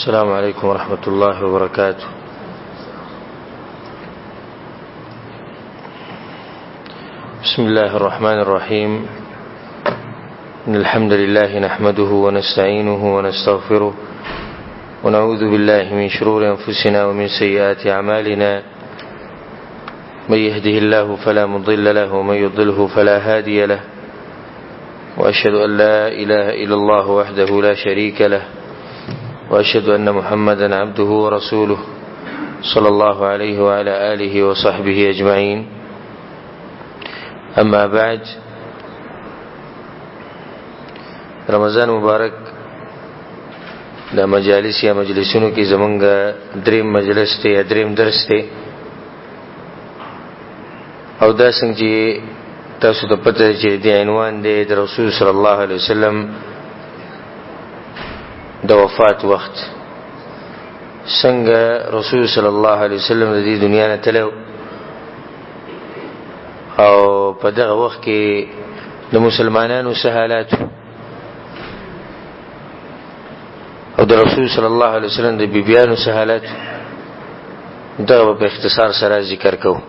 السلام عليكم ورحمة الله وبركاته. بسم الله الرحمن الرحيم. إن الحمد لله نحمده ونستعينه ونستغفره ونعوذ بالله من شرور أنفسنا ومن سيئات أعمالنا. من يهده الله فلا مضل له ومن يضله فلا هادي له، وأشهد أن لا إله إلا الله وحده لا شريك له، وأشهد أن محمدا عبده ورسوله صلى الله عليه وعلى آله وصحبه أجمعين. أما بعد، رمضان مبارک د مجالس یا مجلسونو کې زمونږ دریم مجلس دی یا دریم درس دی، او دا څنګه چې تاسو ته پته چې د عنوان دی د رسول صلی الله علیه وسلم د وفات وخت، څنګه رسول صلی الله علیه وسلم د دې دنیا نه تلو او په دغه وخت کې د مسلمانانو څه حالات او د رسول صلی الله علیه وسلم د بیبیانو څه حالات، دغه په اختصار سره ذکر کوو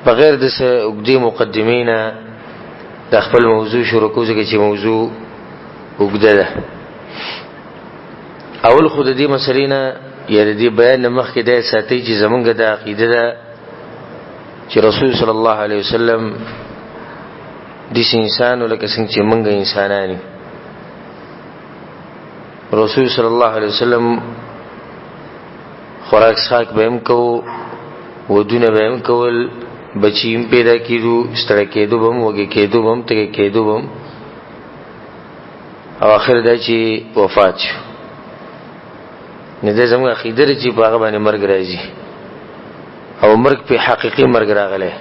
بغیر د څه اوږدې مقدمې نه د خپل موضوع شروع کوو، ځکه چې موضوع اوږده ده. اول خو د دې مسلې نه یا د دې بیان نه مخکې دا ساتي چې زمونږ د عقیده ده چې رسول صلی الله علیه وسلم داسې انسان لکه څنګه چې مونږ انسانان یو. رسول صلی الله علیه وسلم خوراک څښاک به هم کوو، ودونه به هم کول، بچي هم پیدا کېدو، ستړی کېدو به هم، وږی کېدو به هم، تږی کېدو به هم، او آخر دا چې وفات شو. نو دا زموږ عقیده ده چې په هغه باندې مرګ راځي، او مرګ په حقیقي مرګ راغلی.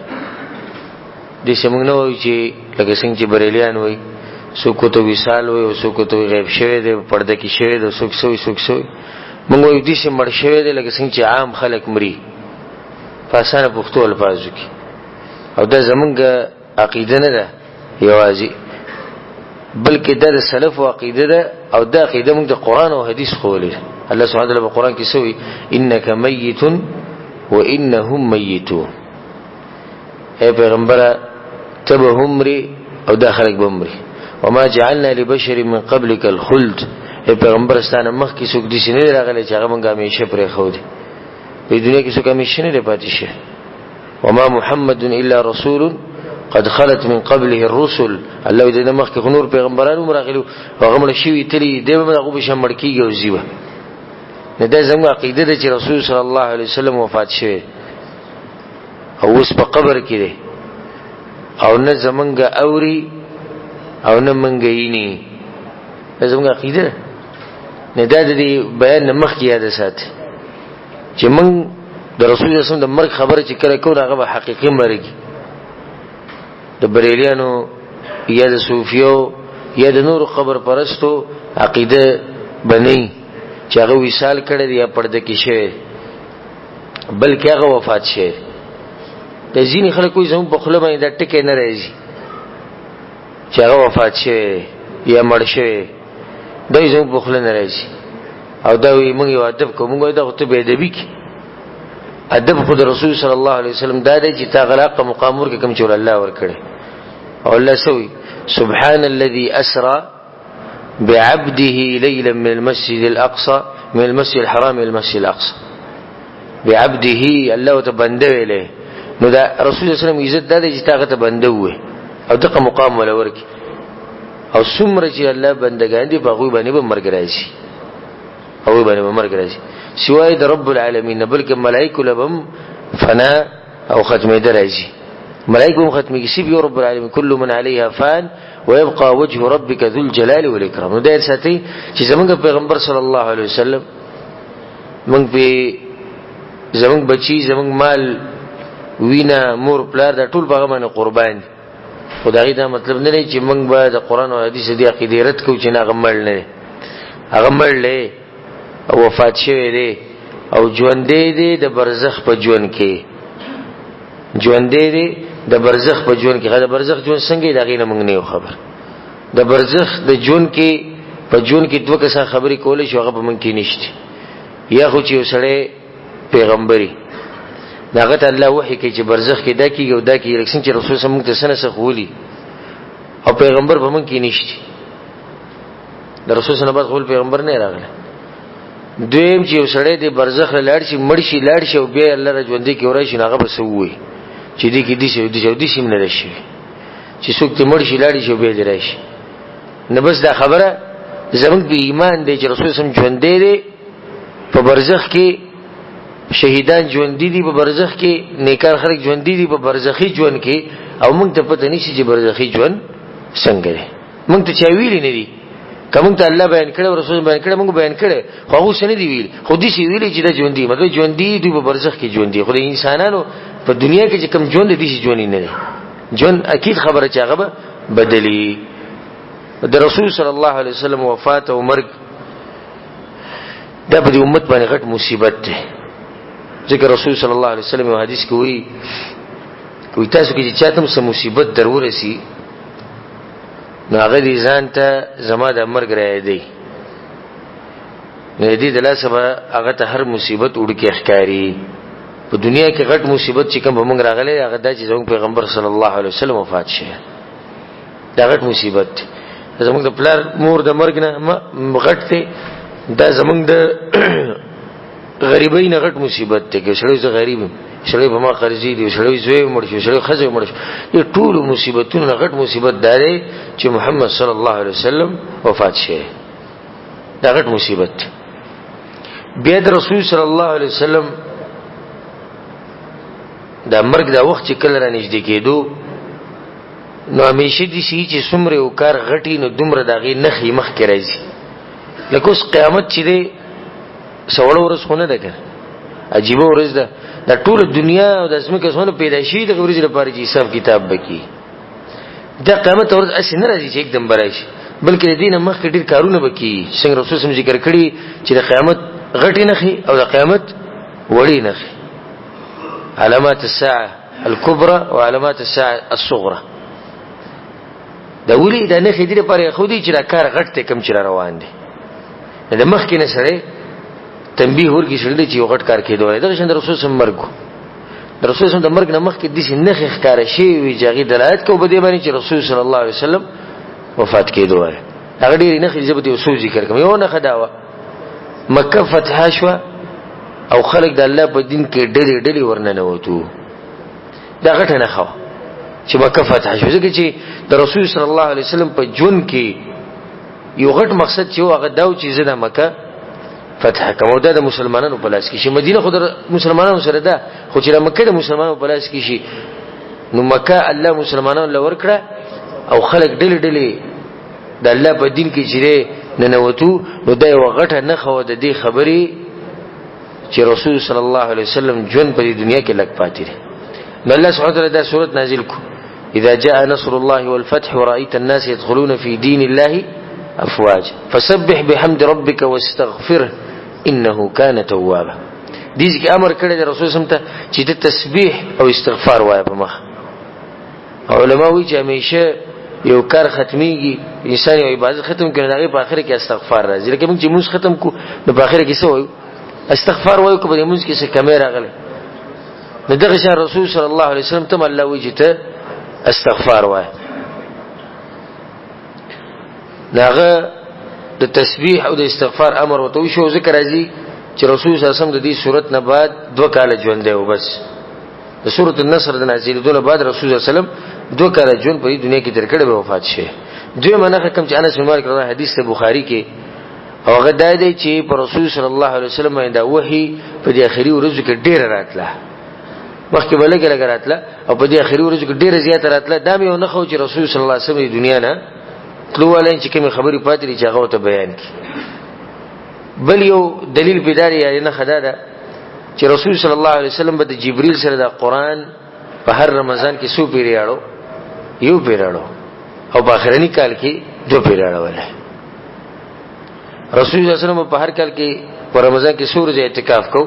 داسې موږ نه وایو چې لکه څنګه چې بریلیان وایي څوک ته وصال وایي او څوک ته غیب شوی دی، پرده کې شوی دی، څوک څه وایي څوک څه وایي. موږ وایو داسې مړ شوی دی لکه څنګه چې عام خلک مري، په اسانه پښتو الفاظو کې. او دا زمونږ عقیده نه ده یوازې، بلکې دا د سلفو عقیده ده، او دا عقیده موږ د قرآن او حدیث ښوولې ده. الله سبحانه وتعالی په قرآن کې څه وایي؟ انک میت وانهم میتون. اے پیغمبره ته به هم مري او دا خلک به مري. وما جعلنا لبشر من قبلك الخلد. اے پیغمبر ستانه مخکې څوک داسې نه دی راغلی چې هغه مونږ همیشه پرېښودی، په دنیا کې څوک همیشه نه دی پاتې شوی. وما محمد الا رسول قد خلت من قبله الرسل. الله دې مخکې خو نور پیغمبران هم راغلي وو، هغه مړه شوي تللي، دی به هغو به شان مړ کېږي او ځي به. نو دا زموږ عقیده ده چې رسول صلی الله علیه وسلم وفات شوی او اوس په قبر کې دی، او نه زمونږ اوري او نه مونږ ییني. دا زمونږ عقیده ده. نه دا د دې بیان نه مخکې یاد ساتي چې مونږ د رسول الله صلی الله علیه وسلم د مرګ خبره چې کله کوو، هغه به حقیقي مرګ د بریلیانو یا د صوفیو یا د نورو قبر پرستو عقیده بنئ چې هغه وصال کړی دی یا پرده کې شوی، بلکې هغه وفات شوی. د ځینې خلک وایي زموږ په خوله باندې دا ټکی نه راځي چې هغه وفات شوی یا مړ شوی، دا یې زموږ په خوله نه راځي. او دا وایي موږ یو ادب کوو، موږ وایو دا خو ته بې ادبي کړې. ادب خو د رسول صلی الله علیه وسلم دا دی چې تا غلاقه مقام ورکړي کوم چې الله ورکړي. او الله څه وایي؟ سبحان الذي اسرا بعبده ليلا من المسجد الاقصى من المسجد الحرام الى المسجد الاقصى. بعبده الله ته بنده ویلې. نو دا رسول الله صلی الله علیه وسلم عزت دا دی چې تاغه ته بنده وې او دغه مقام ولا ورکي. او څومره چې الله بندگان دي په هغوی باندې به مرګ راځي، هغوی باندې به مرګ راځي سوای د رب العالمین نه، بلکې ملائکو له به هم فنا او ختمېده راځي. ملائکه هم ختمېږي، سیب یو رب العالمین کل من علیها فان ويبقى وجه ربك ذو الجلال والاکرام. نو دا ساتي چې زمونږ پیغمبر صلی الله علیه وسلم مونږ په زمونږ بچی، زمونږ مال، وینا، مور پلار، دا ټول په هغه باندې قربان دي. خو د هغې دا مطلب نه دی چې مونږ به د قرآن او حدیث دې عقیدې رد کوو چې نه هغه مړ نه دی، هغه مړ دی او وفات شوی دی او ژوندی دی د برزخ په ژوند کې، ژوندی دی د برزخ په ژوند کې. د برزخ ژوند څنګه دی د هغې نه مونږ نه یو خبر. د برزخ د ژوند کې په ژوند کې دوه کسان خبرې کولی شو، هغه په موږ کې نشته. یا خو چې یو سړی پیغمبري، نو هغه ته الله وحي کوي چې برزخ کې دا کېږي او دا کېږي، لکه څنګه چې رسول صلی موږ ته څه نه څه ښوولي، او پیغمبر په موږ کې نشته. د رسول صلی بعد خو بل پیغمبر نه راغلی. دویم چې یو سړی د برزخ له لاړ شي، مړ شي، لاړ شي او بیا الله را ژوندی کې ورشي، نو هغه به څه ووایي چې دې کې داسې او داسې او داسې هم نه ده شوي، چې څوک دې مړ شي لاړ شي او بیا دې راشي. نو بس دا خبره زموږ په ایمان دی چې رسول سم ژوندی دی، په برزخ کې شهیدان ژوندي دي، په برزخ کې نیکان خلک ژوندي دي، په برزخي ژوند کې، او موږ ته پته نشي چې برزخي ژوند څنګه دی. موږ ته چا ویلي نه دي، که موږ ته الله بیان کړی او رسول بیان کړی، موږ بیان کړی، خو هغه څه نه دي ویلي، خو داسې ویلي چې دا ژوندي، مطلب ژوندي دوی په برزخ کې ژوندي، خو د انسانانو په دنیا کې چې کوم ژوند دی داسې ژوند نه دی. ژوند اکید خبره چې هغه به بدلي. د رسول صلی الله علیه وسلم وفات او مرګ دا په دې امت باندې غټ مصیبت دی، ځکه رسول صلی الله علیه وسلم یو حدیث کې وایي، وایي تاسو کې چې چاته هم څه مصیبت در ورسي نو هغه دې ځان ته زما د مرګ رایادوي، نو دې د لاسه به هغه ته هر مصیبت وړوکی ښکاري. په دنیا کې غټ مصیبت چې کوم په موږ راغلی هغه دا چې زموږ پیغمبر صلی الله علیه وسلم وفات شي، دا غټ مصیبت دی. زموږ د پلار مور د مرګ نه غټ دی، دا زموږ د غریبۍ نه غټ مصیبت دی. که سړی زه غریب یم، سړی په ما قرضې دي، سړی زوی مړ شو، سړی ښځه مړ شو، دې ټولو مصیبتونو نه غټ مصیبت دا دی چې محمد صلی الله علیه وسلم وفات شي، دا غټ مصیبت دی. بیا د رسول صلی الله علیه وسلم دا مرګ دا وخت چې کله را نږدې کېدو، نو همیشه دي شي چې څومره یو کار غټي نو دومره د هغې نښې مخکې راځي. لکه اوس قیامت چې دی سوړه ورځ خو نه ده که نه، عجیبه ورځ ده. دا ټوله دنیا او د ځمکې اسمانو پیدا شوي دغه ورځې لپاره چې حساب کتاب به کېږي. دا قیامت ورځ هسې نه راځي چې یکدم به راشي، بلکې د دې نه مخکې ډېر کارونه به کېږي. څنګه رسول صم ذکر کړي چې د قیامت غټې نښې او د قیامت وړې نښې، علامات الساعة الكبرى وعلامات الساعة الصغرى. دا ولې دا نښې دې لپاره ایښودي چې دا کار غټ دی کوم چې را روان دی. د مخکې نه سړی تنبیه ورکړي سړي ته چې یو غټ کار کېدو دی. دغه شان د رسول صم مرګ و. د رسول صم د مرګ نه مخکې داسې نښې ښکاره شوې وې چې هغې دلالت کوي په دې باندې چې رسول صلی الله علیه وسلم وفات کېدو دی. هغه ډېرې نښې زه به دې یو څو ذکر کړم. یوه نښه دا وه، مکه فتحه شوه او خلک د الله په دین کې ډلې ډلې ورننوتو. دا غټه نښه وه چې مکه فتح شوه، ځکه چې د رسول صلی الله علیه وسلم په ژوند کې یو غټ مقصد چې هغه دا و چې زه د مکه فتح کوم او دا د مسلمانانو په لاس کې شي. مدینه خو د مسلمانانو سره ده، خو چې د مکه د مسلمانانو په لاس کې شي نو مکه الله مسلمانانو له ورکړه او خلک ډلې ډلې د الله په دین کې چې دی ننوتو. نو دا یوه غټه نښه وه د دې خبرې چې رسول صلی الله علیه وسلم ژوند په دې دنیا کې لږ پاتې دی. نو الله سبحانه وتعالی دا سورت نازل کو، اذا جاء نصر الله والفتح ورأيت الناس يدخلون في دين الله افواج فسبح بحمد ربك واستغفره انه كان توابا. دې کې امر کړی دی رسول سم ته چې د تسبیح او استغفار وایه په مخ. علما وایي چې همیشه یو کار ختميږي، انسان یو عبادت ختم کړي، هغه په اخر کې استغفار راځي. لکه موږ چې موږ ختم کو نو په اخر کې څه وایو؟ استغفار وایو. که په دې موږ کې څه کمی راغلی، نو دغه شان رسول صلی الله علیه وسلم ته الله وایي چې ته استغفار وایه. نو هغه د تسبیح او د استغفار امر ورته وشو. ذکر راځي چې رسول صلی الله علیه وسلم د دې صورت نه بعد 2 کاله ژوند دی او بس. د سورة النصر د نازلېدو نه بعد رسول صلی الله علیه وسلم 2 کاله ژوند په دې دنیا کې تېر کړی، به وفات شي. دویمه نښه کوم چې انس بن مالک رضی الله حدیث ته بخاري کې، او هغه دا دی چې پر رسول صلی الله علیه وسلم باندې دا وحي په دې اخري ورځو کې ډېره راتله. مخکې به لږه لږه راتله او په دې اخري ورځو کې ډېره زیاته راتله. دا مې یو نښه وه چې رسول صلی الله علیه وسلم د دنیا نه تلو والی چې کومې خبرې پاتې دي چې هغه ورته بیان کړي. بل یو دلیل پې دا دی، یعنې نښه دا ده چې رسول صلی الله علیه وسلم به د جبریل سره د قرآن په هر رمضان کې څو پیرې اړو؟ یو پیرې اړو، او په اخرني کال کې 2 پیرې اړولې. رسول الله صلی الله علیه وسلم په هر کال کې په رمضان کې څو ورځې اعتکاف کو؟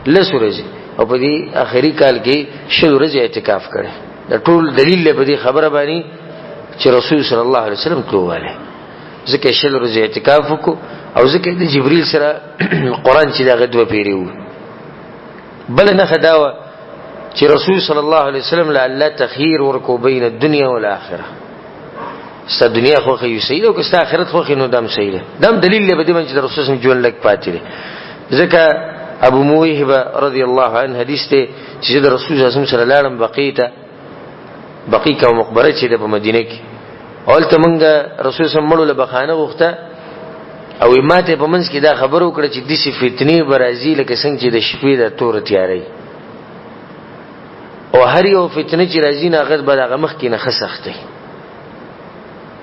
10 ورځې، او په دې اخري کال کې 20 ورځې اعتکاف کړي. دا ټول دلیل دی په دې خبره باندې چې رسول صلی الله علیه وسلم تلو والے. ځکه 20 ورځې اعتکاف وکړو او ځکه د جبرئیل سره قرآن چې دغه دوه پیرې وو. بله نښه دا وه چې رسول صلی الله علیه وسلم له الله تخییر ورکو بین الدنیا والآخرة. ستا دنیا خوښه یو صحیح ده او که ستا آخرت خوښه نو دا هم صحیح ده. دا هم دلیل دی په دې باندې چې د رسول صلی ژوند لږ پاتې دی. ځکه ابو موهبه رضی الله عنه حدیث دی چې زه د رسول صلی الله علیه وسلم سره لاړم بقیع ته، بقیع کومه مقبره چې ده په مدینه کې، او هلته مونږ رسول صلی الله علیه وسلم مړو له بخانه غوښته او ما ته په منځ کې دا خبره وکړه چې داسې فتنې به راځي لکه څنګه چې د شپې د توره تیارې، او هر یو فتنه چې راځي نو هغه به د هغه مخکې نه ښه سخت دی.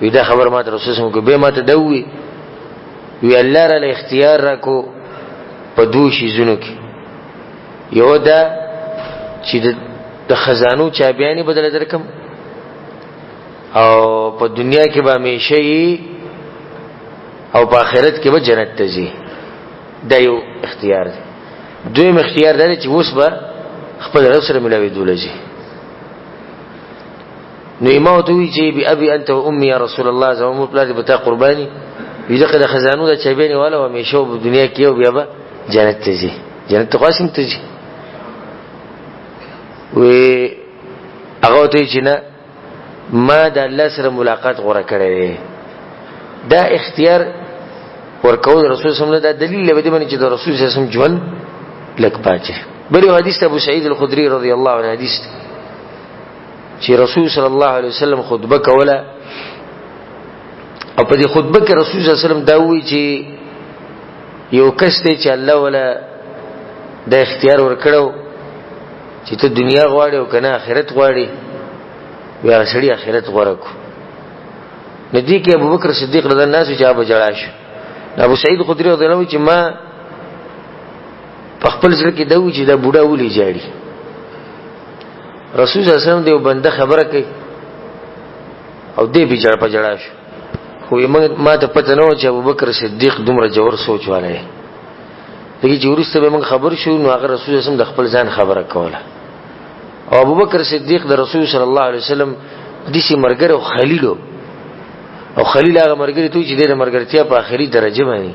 وی دا خبر ما ته رسول صلی الله علیه وسلم بیا ما ته دا ووی، وی الله راله اختیار راکو په دوو شیزونو کې، یو دا چې د خزانو چابیانې به درله درکم او په دنیا کې به همیشه یې او په آخرت کې به جنت ته ځي. دا یو اختیار دی. دویم اختیار دا دی چې اوس به خپل رب سره ملاوېدو له ځي. نو ما ورته وویل چې بې ابي انت و امي یا رسول الله، زما مور پلار دې په تا قرباني. وي دغه د خزانو د چابیانې واله او همیشه په دنیا کې او بیا به جنت ته ځي. جنت ته خو هسې هم ته ځي. وی هغه ورته وویل چې نه، ما د الله سره ملاقات غوره کړی دی. دا اختیار ورکول رسول صلی الله علیه وسلم دا دلیل دی په دې باندې چې د رسول صلی الله علیه وسلم ژوند لږ پاتې. بل یو حدیث ابو سعید الخدری رضی الله عنه حدیث دی چې رسول صلی الله علیه وسلم خطبه کوله او په دې خطبه کې رسول صلی الله علیه وسلم دا وویل چې یو کس دی چې الله ولا د اختیار ورکړو چې ته دنیا غواړې او که نه آخرت غواړې، وی هغه سړي آخرت غوره کړو. نو دې کې ابوبکر صدیق رضی الله عنه چې هغه ژړا شو. ابو سعید خدری رضی الله عنه چې ما په خپل زړه کې دا وویل چې دا بوډا ولې ژاړي؟ رسول صلی الله علیه وسلم د یو بنده خبره کوي او دې به جړ په جړا شو. خو ما ته پته نه وه چې ابوبکر صدیق دومره ژور سوچ والا دی. دغه چې وروسته به موږ خبر شو نو هغه رسول صلی الله علیه وسلم د خپل ځان خبره کوله. او ابوبکر صدیق د رسول صلی الله علیه وسلم داسې ملګری او خلیل و، او خلیل هغه ملګری ته چې دی د ملګرتیا په آخري درجه باندې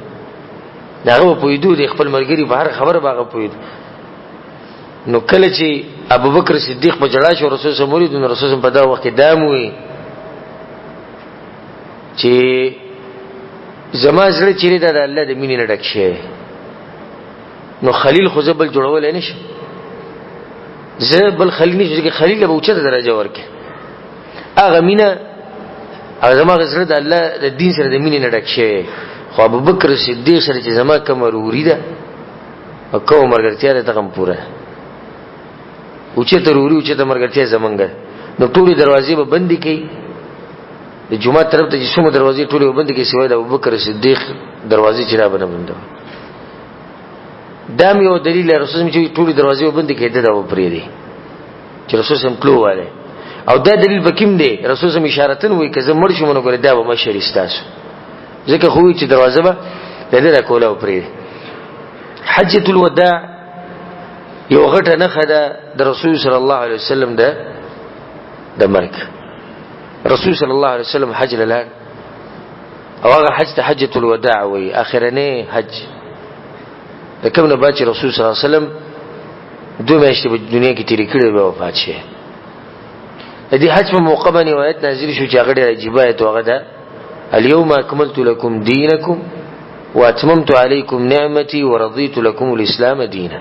د هغه به پوهېدو، د خپل ملګري په هر خبره به هغه پوهېدو. نو کله چې ابوبکر صدیق په ژړا شو، رسول صلی الله علیه وسلم ولید، نو رسول صلی په دا وخت کې دا وویل چې زما زړه چیرې ده د الله د مینې نه ډک شوی، نو خلیل خو زه بل جوړولی نه شم، زه بل خلیل نه شم، ځکه خلیل له به اوچته درجه ورکړي. هغه مینه هغه زما زړه د الله د دین سره د مینې نه ډک شوی، خو ابوبکر صدیق سره چې زما کومه وروري ده او کومه ملګرتیا ده دغه هم پوره ده. اوچته وروري اوچته ملګرتیا زمونږ ده. نو ټولې دروازې به بندې کړي، د جومات طرف ته چې څومره دروازې ټولې به بندې کړي، سوای د ابوبکر صدیق دروازې چې را به نه بندوي. دا هم یو دلیل دی رسول چې ټولې دروازې به بندې کړي، ده به پرېږدي چې رسول صلی تلو والی. او دا دلیل به کوم دی؟ رسول صلی اشارتن وایي که زه مړ شم نو ګورې دا به مشر ستاسو، ځکه خو وایي چې دروازه به د ده راکوله او پرېږدي. حجة الوداع یو غټه نښه ده د رسول صلی الله علیه وسلم د مرګ. رسول صلی الله علیه وسلم حج له لاړ او هغه حج ته حجة الوداع وایي، آخرنی حج د کوم نه بعد چې رسول صلی الله علیه وسلم دوه میاشتې په دنیا کې تېرې کړې بیا وفات شي. د دې حج په موقع باندې آیت نازل شو چې هغه ډېر عجیبه آیت هغه ده، اليوم اکملت لكم دینکم واتممت علیکم نعمتي ورضیت لكم الاسلام دینا.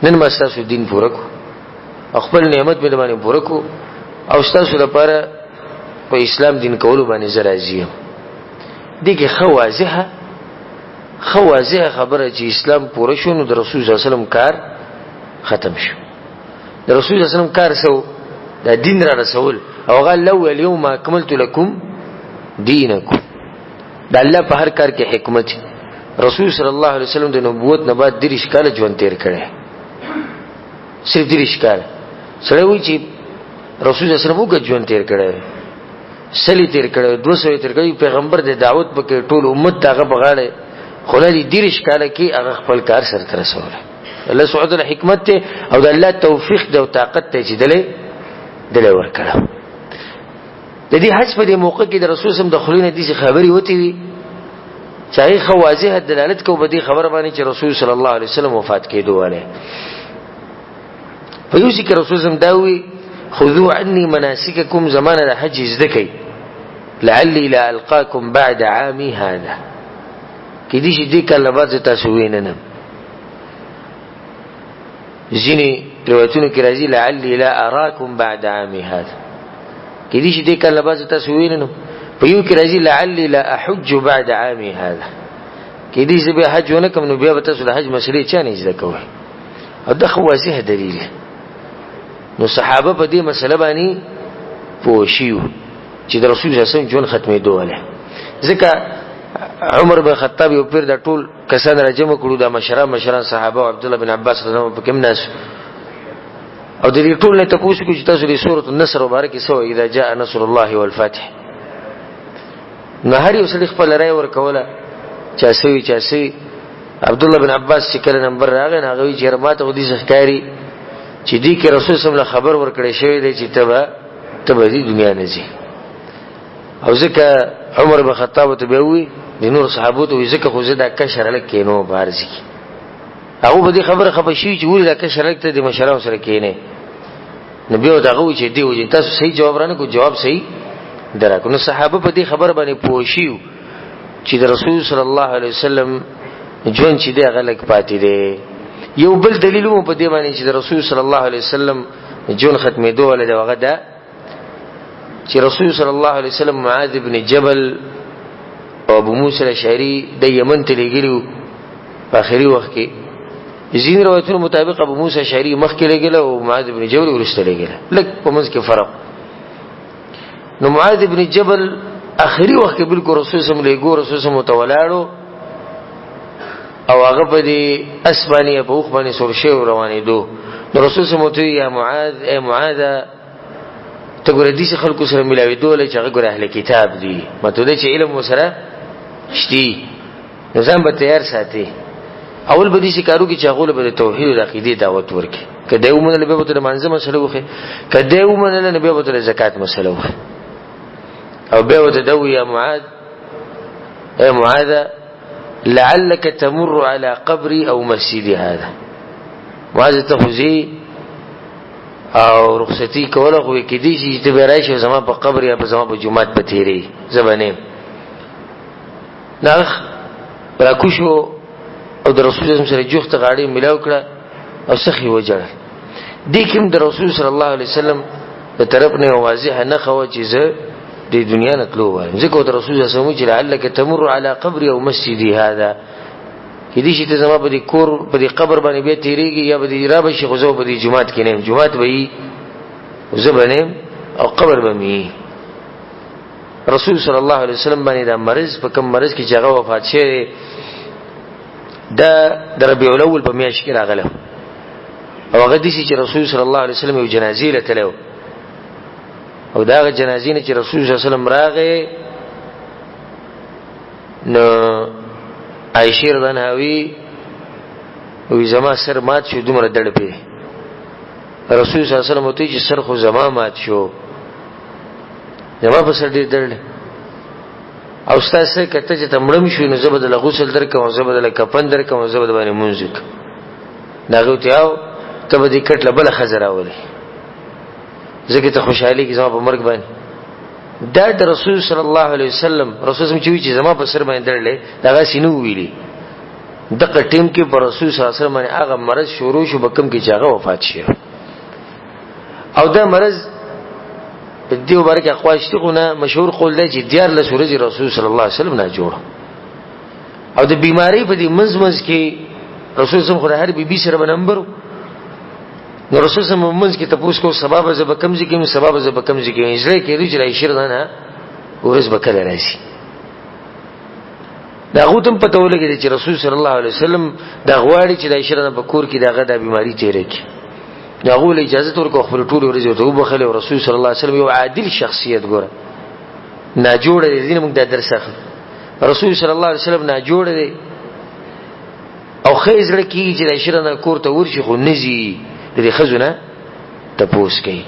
نن ما ستاسو دین پوره کړو او خپل نعمت مې باندې پوره کړو او ستاسو لپاره په اسلام دین کولو باندې زه راضي یم. دې کې ښه واضحه خبره چې اسلام پوره شو نو د رسول صلی الله علیه وسلم کار ختم شو. د رسول صلی الله علیه وسلم کار څه و؟ دا دین را رسول. او هغه الله وویل اليوم اکملت لکم دینکم. د الله په هر کار کې حکمت. رسول صلی الله علیه وسلم د نبوت نه بعد 30 کاله ژوند تیر کړی، صرف 30 کاله. سړی وایي چې رسول صلی الله علیه وسلم اوږد ژوند تیر کړی، سلی تیر کړی، 200 تیر کړی، پیغمبر د دعوت پکې ټول امت د هغه په غاړه، خو نه دي 30 کاله کې هغه خپل کار سرته رسولی. الله سبحانه وتعالی حکمت ته او د الله توفیق دی او طاقت ته چې دلی ورکړه. د د دې حج په دې موقع کې د رسول سم د خولې نه داسې خبرې وتې وي چې هغې ښه واضح دلالت کوي په دې خبره باندې چې رسول صلی الله علیه وسلم وفات کېدو والی. په یو ځای کې رسول سم دا ووایي خذو عني مناسککم، زمانه د حج زده کوي، لعلی لا القاکم بعد عامي هذا، کېدای شي دې کال نه بعد زه تاسو وینم. ځینې روایتونو کې راځي لعلی لا اراکم بعد عامي هذا، کېدای شي دې کال نه بعد زه تاسو وینم. په یو کې راځي لعلی لا احج بعد عامي هذا، کېدای شي زه بیا حج ونه کړم نو بیا به تاسو د حج مسلې چا نه زده کوئ. او دا خو واضح دلیل. نو صحابه په دې مسله باندې پوه شیو چې د رسول صلی الله علیه وسلم ژوند ختمېدو ولی، ځکه عمر بن خطاب یو پیر د ټول کسان را جمع کړو، دا مشران صحابه او عبدالله بن عباس رضی الله عنه پکې هم ناست، او د دې ټول نه تپوس وکړو چې تاسو د سورة النصر مبارک څه وایي، اذا جاء نصر الله والفتح. نو هر یو سړي خپله رایه ورکوله، چا څه وي چا څه وي. عبدالله بن عباس چې کله نمبر راغی نو هغه وایي چې یاره ما ته خو داسې ښکاري چې دې کې رسول صلی الله علیه وسلم له خبر ورکړی شوی دی چې ته به دې دنیا نه ځې. او ځکه عمر بن خطاب ته بیا ووایي، د نور صحابو ته وایي، ځکه خو زه دا کشر هلک کښېنوم په هر ځای کې. هغه په دې خبره خفه شوي چې ولې دا کشر هلک ته د مشرانو سره کښېنې. نو بیا ورته هغه وایي چې دې وجې تاسو صحیح جواب رانه کړو، جواب صحیح دراکړو. نو صحابه په دې خبره باندې پوه شي چې د رسول صلی الله علیه وسلم ژوند چې دی هغه لږ پاتې دی. یو بل دلیل هم په دې باندې چې د رسول صلی الله علیه وسلم ژوند ختمېدو والی دی، هغه دا چې رسول صلی الله علیه وسلم معاذ بن جبل او ابو موسی الاشعری د یمن ته لېږلي وو په آخري وخت کې. ځینې روایتونو مطابق ابو موسی الاشعری مخکې لېږلی او معاذ بن جبل وروسته لېږلی، لږ په منځ کې فرق. نو معاذ بن جبل آخري وخت کې بالکل رسول صلی الله علیه وسلم لېږو، رسول صلی الله علیه وسلم ورته ولاړو او هغه په دې اس باندې په اوښ باندې سور شوی روانېدو. نو رسول صلی الله علیه وسلم ورته وویل، یا معاذ، ای معاذ، ته ګوره داسې خلکو سره ملاوېدو چې هغه ګوره اهل کتاب دي، مطلب دی چې علم ورسره شتي، نو ځان به تیار ساتي. اول به داسې کارو کې چې هغو له به د توحید او د عقیدې دعوت ورکړي. که دی ومنله بیا به ورته د لمانځه مسله وښیي، که دی ومنله نو بیا به ورته د زکات مسله وښیي. او بیا ورته دا ووایي، یا معاذ، ای معاذ، لعلك تمر على قبري او مسجدي هذا. معاذ ته خو ځې او رخصتي کوله، خو کېدای شي چې ته به راشې زما په قبر یا په زما په جومات به تېرې، زه به نه یم. نو هغه راکوز شو او د رسول الله سره جوخت غاړې ملاو کړه او سخي وژړل. دې کې هم د رسول صلی الله علیه وسلم د طرف نه واضحه نښه وه چې زه د دنیا نه تلو وایم، ځکه د رسول الله صلی الله علیه وسلم چې لعلک تمر علی قبري او مسجدي هذا، کېدای شي ته زما په دې کور په دې قبر باندې بیا تېرېږي یا به دې را به شي، خو زه به په دې جومات کې نه یم، جومات به یي زه به نه یم او قبر به مې وي. رسول صلی الله علیه وسلم باندې دا مرض په کوم مرض کې چې هغه وفات شوی دی، دا د ربیع الاول په میاشت کې راغلی او هغه داسې چې رسول صلی الله علیه وسلم یو جنازې له تللی او د هغه جنازې نه چې رسول صلی الله علیه وسلم راغی نو عایشې رضی الله عنها وی زما سر مات شو، دومره دړپې. رسول صلی الله علیه وسلم ورته چې سر خو زما مات شو، زما په سر ډېر دړ او ستا سر که ته چې ته مړم شوې نو زه به دله غسل درکړم، زه به دله کفن درکړم، زه به درباندې لمونځ وکړم. د هغې ورته او ته به دې کټ له بله ښځه راولې، ځکه ته خوشحالېږې زما په مرګ باندې. دا د رسول صلی الله علیه وسلم، رسول صلی چې وی چې زما په سر باندې دړلې، دا هغسې نه وویلي. دغه ټیم کې پر رسول صلی الله علیه وسلم باندې هغه مرض شروع شو په کوم کې چې هغه وفات شو. او دا مرض دې مبارک اقوال شته، خو نه مشهور قول دی چې 13 ورځې رسول صلی الله علیه وسلم نه جوړ. او د بیماری په دې منځ منځ کې رسول صلی الله علیه وسلم هر بیبي سره به نمبر، نو رسول صلی الله علیه وسلم منځ کې تپوس کو سبا به زه به کوم ځای کې یم، سبا به زه به کوم ځای کې یم. زړه کې دی چې عایشې رضی الله ورځ به کله راشي. د هغو ته هم پته ولګېده چې رسول صلی الله علیه وسلم دا غواړي چې د عایشې رضی الله په کور کې د هغه دا بیماري تېره کړي. د هغو له اجازه ورکړه، خپلې ټولې ورځې ورته وبخښلې. او رسول صلی الله علیه وسلم یو عادل شخصیت، ګوره ناجوړه دی، دې نه موږ دا درس اخلو. رسول صلی الله علیه وسلم ناجوړه دی او ښه یې زړه کېږي چې د عایشې رضی الله کور ته ورشي، خو نه ځي، د دې ښځو نه تپوس کوي.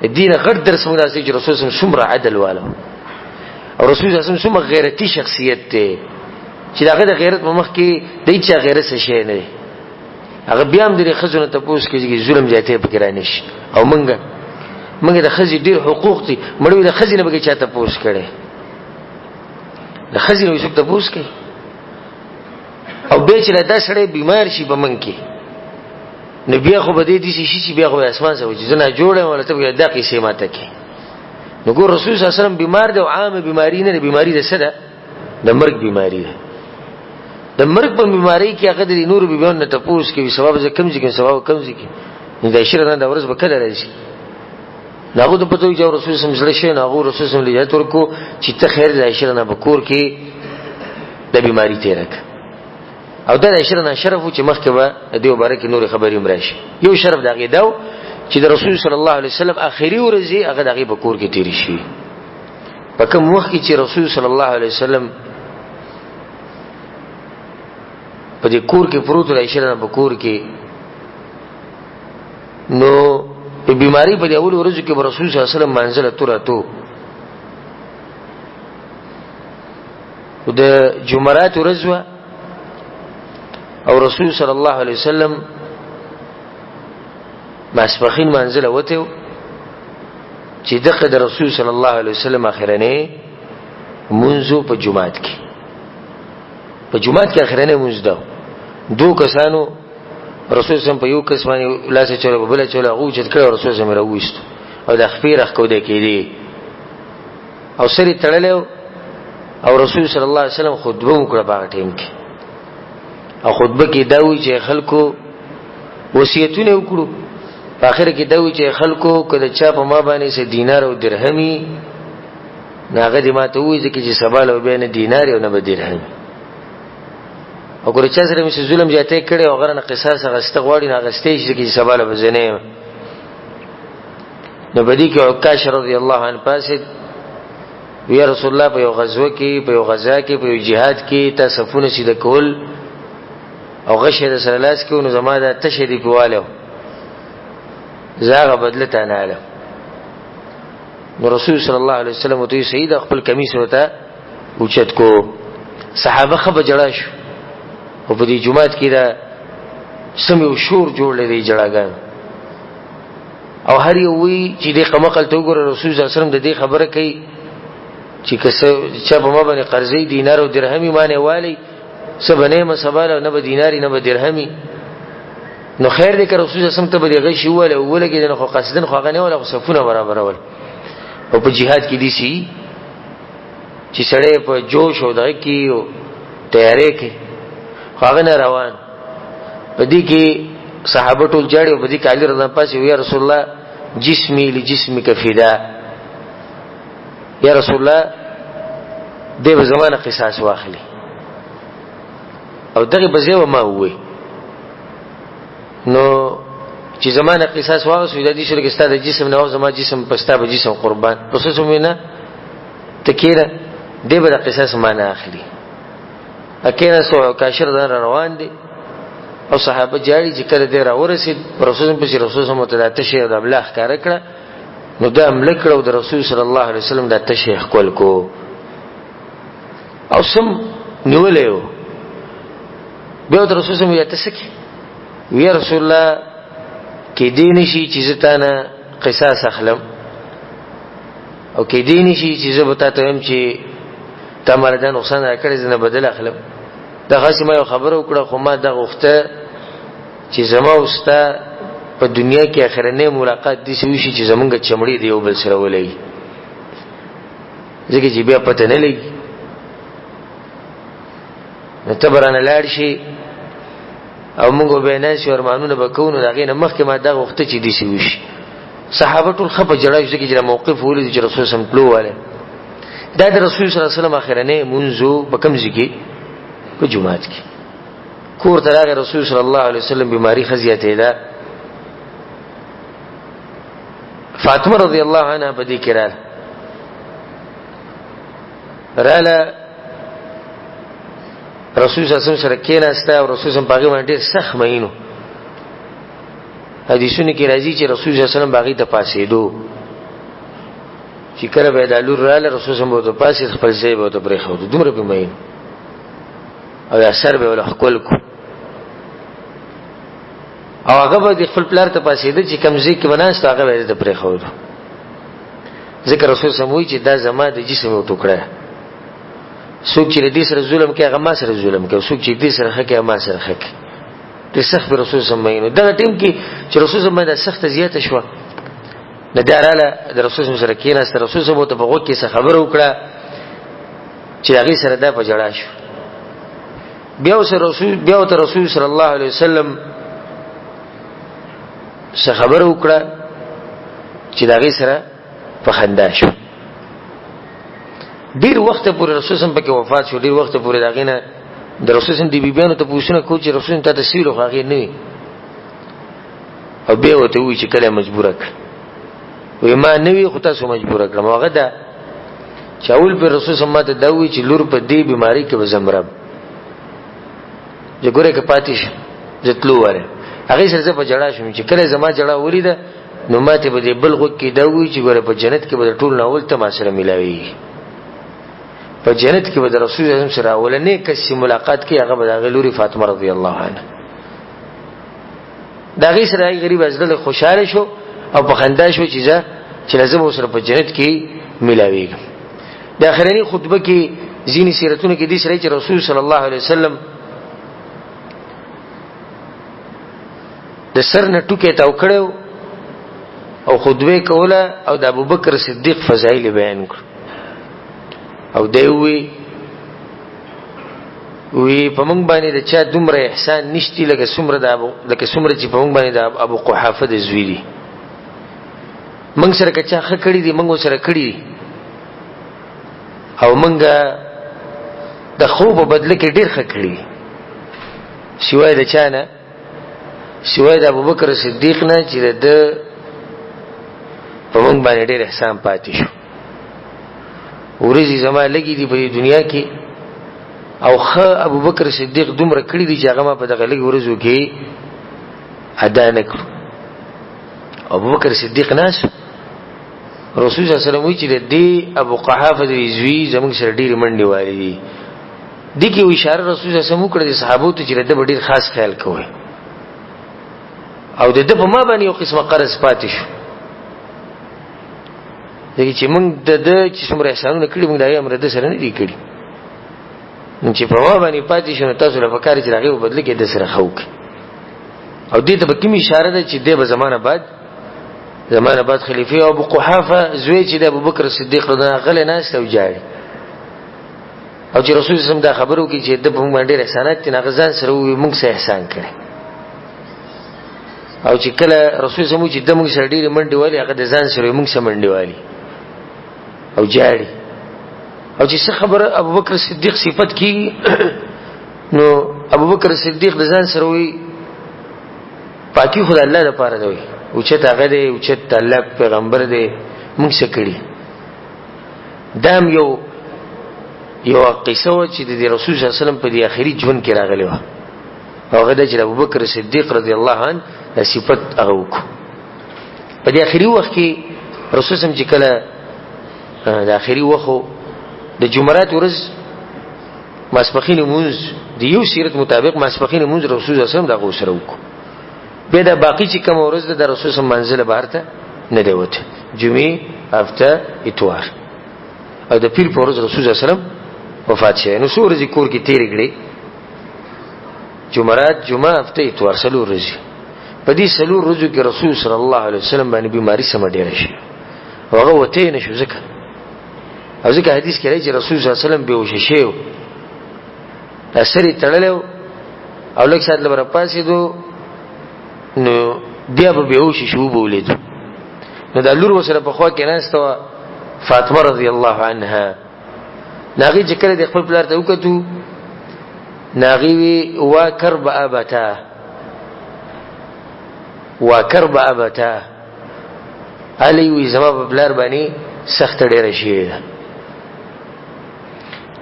دین غټ درس موږ راځي چې رسول سم څومره عدل والو او رسول صلی الله علیه وسلم څومره غیرتی شخصیت دی چې داغه د غیرت په مخ کې د هیڅ غیرت څه شی نه دی. هغه بیا هم د ښځو نه تپوس کوي چې ظلم زیاتی پکې رانه شي. او مونږ د ښځې ډېر حقوق دي، مړوي د ښځې نه به چا تپوس کړی، د ښځې نه به څوک تپوس کوي. او بیا چې دا سړی بیمار شي په مونږ کې، نو بیا خو به دې داسې شي چې بیا خو به اسمان څخه چې زه ناجوړ یم، ولا ته به دا قیصې ماته کوې. نو ګور رسول صلی الله علیه وسلم بیمار دی او عامه بیماری نه ده، بیماری د څه ده؟ د مرګ بیماری ده. د مرګ په بیماری کې هغه د نورو بیبیانو نه تپوس کوي، سبا به زه کوم ځای کې یم، سبا به کوم ځای کې یم، نو د عائشې رضی الله ورځ به کله راشي. نو هغو ته پته وي چې رسول صلی الله علیه وسلم زړه شوی، نو هغو رسول صلی الله علیه وسلم اجازه ورکړو چې ته خیر د عائشې رضی الله په کور کې د بیماری تېره کړه. او دا د عائشې رضی الله شرف و چې مخکې به د دې مبارکې نورې خبرې هم راشي. یو شرف د هغې دا و چې د رسول صلی الله علیه وسلم آخري ورځې هغه د هغې په کور کې تېرې شوې. په کوم وخت کې چې رسول صلی الله علیه وسلم په دې کور کې پروت دی، عائشې رضی په کور کې، نو په بیماری په دې اولو ورځو کې به رسول صلی الله علیه وسلم منزله ته راتو. د جمرات ورځ وه او رسول صلی الله علیه وسلم ماسپخین منزله وته چې دغه د رسول صلی الله علیه وسلم اخرنې منځو په جماعت کې، په جماعت کې اخرنې منځ ده. دو کسانو رسول سم په یو کس باندې لاس چولو په بل چولو هغه اوچت کړ، رسول سم راوویست او د خپې راښکودی کېدی او سر یې تړلی او رسول صلی الله علیه وسلم خطبه وکړه په هغه ټایم کې. او خطبه کې دا وایي چې خلکو وصیتونه وکړو، په آخر کې دا وایي چې خلکو که د چا په ما باندې څه دینار او درهمي، نو هغه دې ما ته ووایي ځکه چې سبا له بیا نه دینار او نه به درهم. او که چا سره مې څه ظلم زیاتی کړی او هغه نه قصاص اخیسته غواړي، نو اخیستی شي ځکه چې سبا له به زه نه یم. نو په دې کې عکاش رضی الله عنه پاڅېد، وی رسول الله په یو غزوه کې، په یو غزا کې، په یو جهاد کې تا صفونه سیده کول او غشی د سره لاس کې، نو زما دا تشه دې پواله، زه هغه بدله تا نه علم. نو رسول صلی الله علیه وسلم ته سید خپل کمیس ورته اوچت کو. صحابه ښه په ژړا شو او په دې جومات کې دا سم یو شور جوړ لري ژړاګان، او هر یو وی چې دې قمقل ته وګوره رسول صلی الله علیه وسلم د دې خبره کوي چې که چا په ما باندې قرضې دینار او درهمي مانې والی، څه به نه یم سبا له، نه به دیناري نه به درهمي، نو خیر دی که رسول صلی الله علیه وسلم ته به دې غشي ووهلی او ولګېدی، نو خو قصداً خو هغه نه وله، خو صفونه برابرول. او په جهاد کې داسې چې سړی په جوش او دغه کې او تیارې کې، خو هغه نه روان. په دې کې صحابه ټول جاړي او په دې کې علي رضی الله عنه پاڅېد، یا رسول الله جسمي لجسمک فدا، یا رسول الله دې به زما نه قصاص واخلي او دغه په ځای به ما ووایي. نو چې زما نه قصاص واخیست، دا دې شو لکه ستا د جسم نه زما جسم په ستا په جسم قربان. رسول صلی الله نه ته کېنه، دې به د قصاص ما نه اخلي. کېناست او عکاشر ځان را روان دی او صحابه جاړي چې کله دی راورسېد رسول صلی پسې رسول صلی ته دا تشه او د املا ښکاره کړه، نو دا حمله کړه او د رسول صلی الله علیه وسلم دا تشه ښکل کو او سم نیولی و. بیا د رسول صلی الله ته څه کې؟ وی رسول الله کېدی نه شي چې زه تا نه قصاص اخلم، او کېدی نه شي چې زه به تا ته وایم چې تا ماله دا نقصان راکړی، زه نه بدل اخلم. دا هسې ما یو خبره وکړه، خو ما دا غوښته چې زما او ستا په دنیا کې اخرنی ملاقات داسې وشي چې زمونږ چمړې د یو بل سره ولګي، ځکه چې بیا پته نه لګي، نو ته به رانه لاړ شي او موږ به ناست یو ارمانونه به کوو، نو د هغې نه مخکې ما دا غوښته چې داسې وشي. صحابه ټول ښه په ژړا شو، ځکه چې دا موقف ولید چې رسول صلی الله علیه وسلم تلو والی. دا د رسول صلی الله علیه وسلم اخرنی مونځ و په کوم ځای کې؟ په جومات کې. کور ته راغی رسول صلی الله علیه وسلم، بیماری ښه زیاتېده. فاطمه رضی الله عنها په دې کې راله، راله رسول صلی الله علیه وسلم سره کېناسته او رسول صلی الله علیه وسلم په هغې باندې ډېر سخت مئین و. حدیثونو کې راځي چې رسول صلی الله علیه وسلم به هغې ته پاڅېدو. چې کله به دا لور رااله، رسول سم به ورته پاڅېد، خپل ځای به ورته پرېښود، دومره پې مین او یا سر به وله ښکل کړو. او هغه به د خپل پلار ته پاڅېده چې کوم ځای کې به ناست، هغه به یې ته پرېښود، ځکه رسول سم وایي چې دا زما د جسم یو ټوکړه، څوک چې له دې سره ظلم کوي هغه ما سره ظلم کوي، څوک چې دې سره ښه کوي هغه ما سره ښه کوي. ډېر سخت به رسول سم مین. دغه ټیم کې چې رسول سم باندې سخته زیاته شوه، نو دا راله د رسول سم سره کېناسته، رسول سم ورته په غوږ کې څه خبره وکړه چې هغې سره دا په ژړا شو. بیا ورته رسول صلی الله علیه وسلم څه خبره وکړه چې د هغې سره په خندا شو. ډېر وخت پورې رسول سم پکې وفات شو. ډېر وخت پورې د هغې نه د رسول سم د بیبیانو ته پوښتنه کوو چې رسول سم تا ته څه ویلو، خو هغې نه وي. او بیا ورته ووایي چې کله مجبوره کړ، وایي ما نه وي خو تاسو مجبوره کړم. هغه ده چې اول پر رسول سم ماته دا ووایي چې لور په دې بیمارۍ کې به زه مرم، زه ګوره که پاتې شم زه تلو واره. هغې سره زه په ژړا شوم چې کله زما ژړا ولیده نو ما ته به دې بل غوږ کې دا ووایي چې ګوره په جنت کې به د ټول نه اول ته ما سره میلاویږي، په جنت کې به د رسول الله سره اولنې کس چې ملاقات کوي هغه به د هغې لوري فاطمه رضی الله عنها. د هغې سره هغې غریب زړه خوشحاله شو او په خندا شو چې زه چې لازم ورسره په جنت کې میلاویږم. د اخرنۍ خطبه کې ځینې سیرتونو کې دې سره چې رسول صلی الله علیه وسلم د سر نه ټوکی تاو کړی او خطبه کوله او د ابوبکر صدیق فضایل بیان کړ او دی وی وی په موږ باندې د چا دومره احسان نشتی لکه څومره د ابو لکه څومره چې په موږ باندې د ابو قحافه د زوی دی. موږ سره که چا ښه کړي دي موږ سره کړي دي او موږ د ښو په بدله کې ډېر ښه کړي، سوای د چا نه، سوای د ابوبکر صدیق نه چې د ده په موږ باندې ډېر احسان پاتې شو. ورځې زما لګي دي په دې دنیا کې او ښه ابوبکر صدیق دومره کړي دي چې هغه ما په دغه لږ ورځو کې ادا نه کړو. ابوبکر صدیق ناس رسول صلی الله علیه وسلم وایي چې د دې ابو قحافه د زوی زموږ سره ډېرې منډې والي دي. دې کې اشاره رسول صلی الله علیه وسلم وکړه د صحابو ته چې د ده به ډېر خاص خیال کوئ او د ده په ما باندې یو قسمه قرض پاتې شو، ځکه چې موږ د ده چې څومره احسانونه کړي موږ د هغې امر ده سره نه دي کړي، نو چې په ما باندې پاتې شو نو تاسو له پکار چې د هغې په بدله کې ده سره ښه وکړئ. او دې ته به کوم اشاره ده چې دی به زمانه بعد خلیفه. او ابو قحافه زوی چې د ابوبکر صدیق رضی الله عنه غلی ناست او ژاړي، او چې رسول سم دا خبرو کې چې د په موږ ډېر احسانات دي، هغه ځان سره ووایي موږ څه احسان کړی. او چې کله رسول سم چې د موږ سره ډېرې منډې والي، هغه د ځان سره موږ سره منډې والي او ژاړي. او چې څه خبره ابوبکر صدیق صفت کیږي نو ابوبکر صدیق د ځان سره وایي پاکي خو د الله دپاره دی، اوچت هغه دی، اوچت الله پیغمبر دی، موږ څه کړي. دا هم یو قصه وه چې د رسول صلی الله علیه وسلم په دې آخري ژوند کې راغلې وه، او هغه دا چې د ابوبکر صدیق رضی الله عنه د صفت هغه وکړو. په دې آخري وخت کې رسول سم چې کله د آخري وخت د جمعرات ورځ ماسپخین مونځ د یو سیرت مطابق ماسپخین مونځ رسول صلی الله علیه وسلم د هغو سره وکړو. بیا دا باقي چې کومه ورځ ده د رسول سم منزله بهر ته نه دی وتی، جمعې، هفته، اتوار او د پیر په ورځ رسول صلی الله علیه وسلم وفات شوی. نو څو ورځې کور کې تېرې کړې؟ جمعرات، جمعه، هفته، اتوار، څلور ورځې. په دې څلور ورځو کې رسول صلی الله علیه وسلم باندې بیماري سمه ډېره شوه او هغه وتی نه شو، ځکه او ځکه حدیث کې راځي چې رسول صلی الله علیه وسلم بېهوښه شوی و، دا سر یې تړلی و او لږ ساعت له به راپاڅېدو نو بیا به بېهوښه شي، وبه ولیدو. نو دا لور ورسره په خوا کې ناسته وه فاطمه رضی الله عنها. نو هغې چې کله د خپل پلار ته وکتو نو هغې وی وا کرب ابتا، وا کرب ابتا، هلې وی زما په پلار باندې سخته ډېره شوې ده.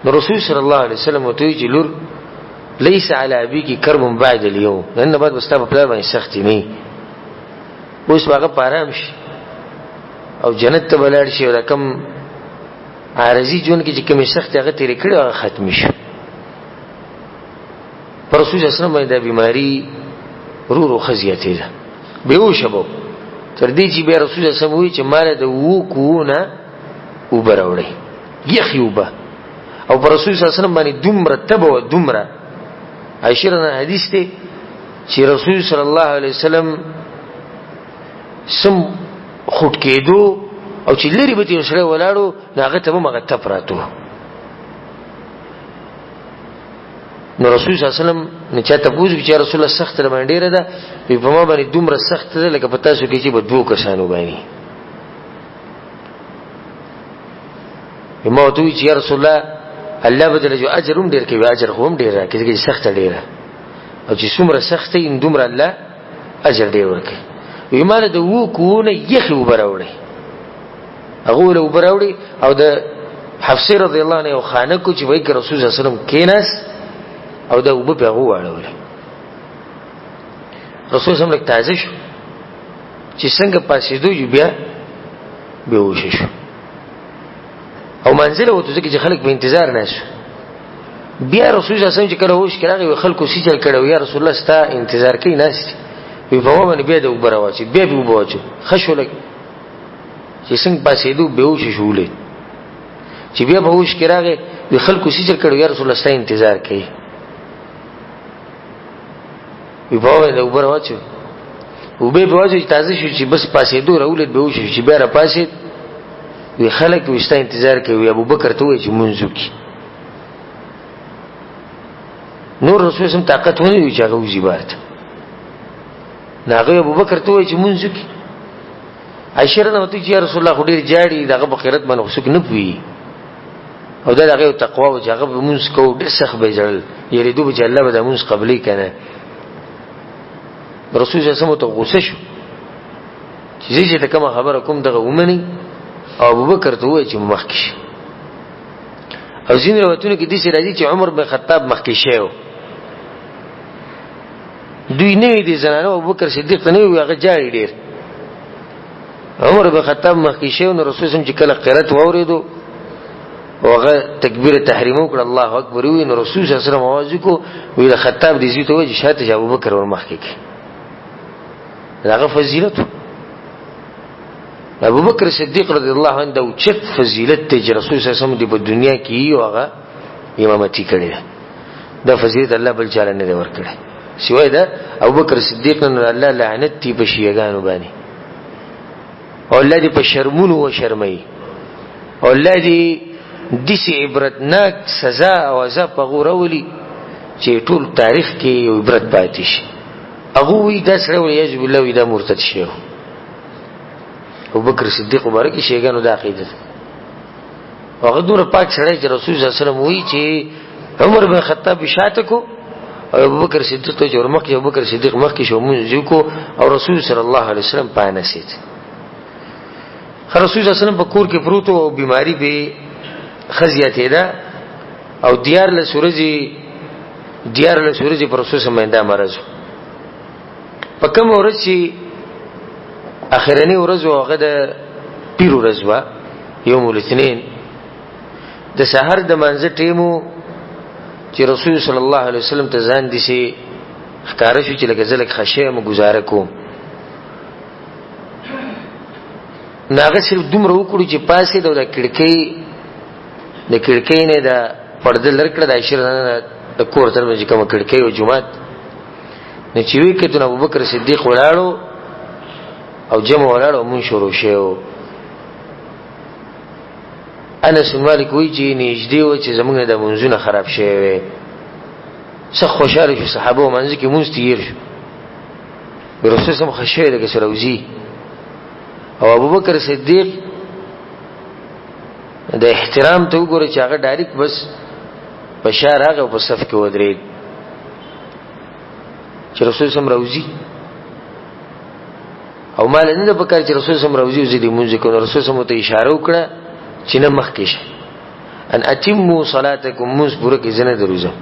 نو رسول صلی الله علیه وسلم ورته وایي چې لور ليس على ابيك كرب بعد اليوم، نن نه بعد به ستا په پلار باندې سختي نه وي، اوس به هغه په ارام شي. او جنت ته به لاړ شي، او دا کوم عارضي ژوند کې چې کومې سختې هغه تېرې کړې هغه ختمې شو. پر رسول الله صلی الله علیه وسلم باندې دا بیماري ورو ورو ښه زیاتېده، بېهوشه به و، تر دې چې بیا رسول الله صلی الله علیه وسلم ووایي چې ماله د اوو کوو نه اوبه راوړئ، یخې اوبه. او پر رسول صلی الله علیه وسلم باندې دومره تبه وه، دومره عائشې رضی الله حدیث دی چې رسول صلی الله علیه وسلم سم خوټ کېدو او چې لرې به ترې یو سړی ولاړو نو هغه ته به هم هغه تپ راتو. نو رسول صلی الله علیه وسلم نه چا تپوس وکړي چې رسول الله سخته باندې ډېره ده، وایي په ما باندې دومره سخته ده لکه په تاسو کې چې په دوو کسانو باندې. ما ورته وویل چې یا رسول الله الله به درله اجر هم ډېر کوي، اجر خو هم ډېر راکړي ځکه چې سخته ډېره او چې څومره سخته وي دومره الله اجر ډېر ورکوي. وایي ما له د اوو کوو نه یخې اوبه راوړئ. هغه له اوبه راوړي او د حفصې رضی الله عنها یو خانه کو چې وایي که رسول صلی الله علیه وسلم کښېناست او دا اوبه پرې هغه واړولې. رسول صلی الله علیه وسلم لږ تازه شو، چې څنګه پاڅېدو یو بیا بېهوشه شو او منزله وته، ځکه چې خلک په انتظار ناست. بیا رسول الله صلی الله علیه وسلم چې کله هوش کې راغی، خلکو څه چل کړی، یا رسول الله ستا انتظار کوي ناست دي. وایي په ما باندې بیا د اوبه راواچوي، بیا پرې اوبه واچوي. ښه شو لږ چې څنګه پاڅېدو بېهوشه شو ولید. چې بیا په هوش کې راغی، وایي خلکو څه چل کړی، یا رسول الله ستا انتظار کوي. وایي په ما باندې اوبه راواچوي، اوبه یې پرې واچوي چې تازه شو، چې بس پاڅېدو راولید بېهوشه شو. چې بیا راپاڅېد، وایي خلک وایي ستا انتظار کوي. وایي ابوبکر ته ووایه چې لمونځ وکړي. نور رسول سم طاقت ونه وي چې هغه وځي بهر ته. نو هغه ابوبکر ته ووایي چې لمونځ وکړي. عائشې رضی الله عنها چې یا رسول الله خو ډېر جاړي، د هغه په قیرت باندې خو څوک نه پوهېږي، او دا د هغه یو تقوا وه چې هغه به لمونځ کوو ډېر سخت به یې ژړل، یېرېدو به چې الله به دا لمونځ قبلوي که نه. رسول صلی الله علیه وسلم ته غوسه شو چې زه چې ته کومه خبره کوم دغه ومني، او ابوبکر ته ووایي چې مخکې شي. او ځینې روایتونو کې داسې راځي چې عمر بن خطاب مخکې شوی و، دوی نه وي د زنانو ابوبکر صدیق ته نه وي، هغه جاړي ډېر. عمر بن خطاب مخکې شوی، نو رسول سم چې کله قرات واورېدو او هغه تکبیر تحریم وکړ، الله اکبر وویل، نو رسول صلی الله علیه وسلم اواز وکړو، ویل خطاب دې زوی ته ووایه چې شاته چې ابوبکر ور مخکې کړي. هغه فضیلت ابوبکر صدیق رضی الله عنه د اوچت فضیلت دی چې رسول صلی الله علیه وسلم دی په دنیا کې یو هغه امامتي کړې ده. دا فضیلت الله بل چاله نه دی ورکړی سوای ده ابوبکر صدیق نه. الله لعنت دی په شیعهګانو باندې، او الله دې په شرمونو وشرموي، او الله دې داسې عبرتناک سزا او عذاب په هغو راولي چې ټول تاریخ کې یو عبرت پاتې شي. هغه وایي دا سړی والعیاذ بالله وایي دا مرتد شوی. ابوبکر صدیق مبارک شیعهګانو دا عقیده ده. هغه دومره پاک سړی چې رسول صلی الله علیه وسلم وایي چې عمر بن خطاب شاته کو او ابوبکر صدیق ته چې ورمخکې ابوبکر صدیق مخکې شو مونځ وکړو او رسول صلی الله علیه وسلم پانسید. رسول صلی الله علیه وسلم په کور کې پروت او بیماری به ښه زیاتېده او 13 ورځې پر رسول صلی الله علیه وسلم دا مرض په کومه ورځ چې اخرنۍ ورځ وه، هغه د پیر ورځ وه، یوم الاثنین، د سحر د مانځه ټیمو چې رسول صلی الله علیه وسلم ته ځان داسې ښکاره شو چې لکه زه لږ ښه شی یم ګزاره کوم. نو هغه صرف دومره وکړو چې پاڅېد او د کړکۍ د کړکۍ نه د پرده لر کړه، د عائشې د کور تر منځ کومه کړکۍ او جومات نو چې ویې کتل نو ابوبکر صدیق ولاړو او جمع ولاړو مونږ شروع شوی. انس بن مالک وایي چې نږدې و چې زمونږ د مونځونه خراب شوی وی. سخت خوشحاله شو صحابه منځ کې مونځ تیر شو، رسول سم ښه شوی لکه چې راوځي. او ابوبکر صدیق د احترام ته وګوره چې هغه ډایرک بس په شا راغی او په صف کې ودرېد چې رسول سم راوځي. او مال نه ده پکار چې رسول سم راوځي او زه دې مونځ کوم. رسول سم ته اشاره وکړه چې نه مخکې شه، ان اتموا صلاتکم، مونځ پوره کړئ، زه نه دروځم.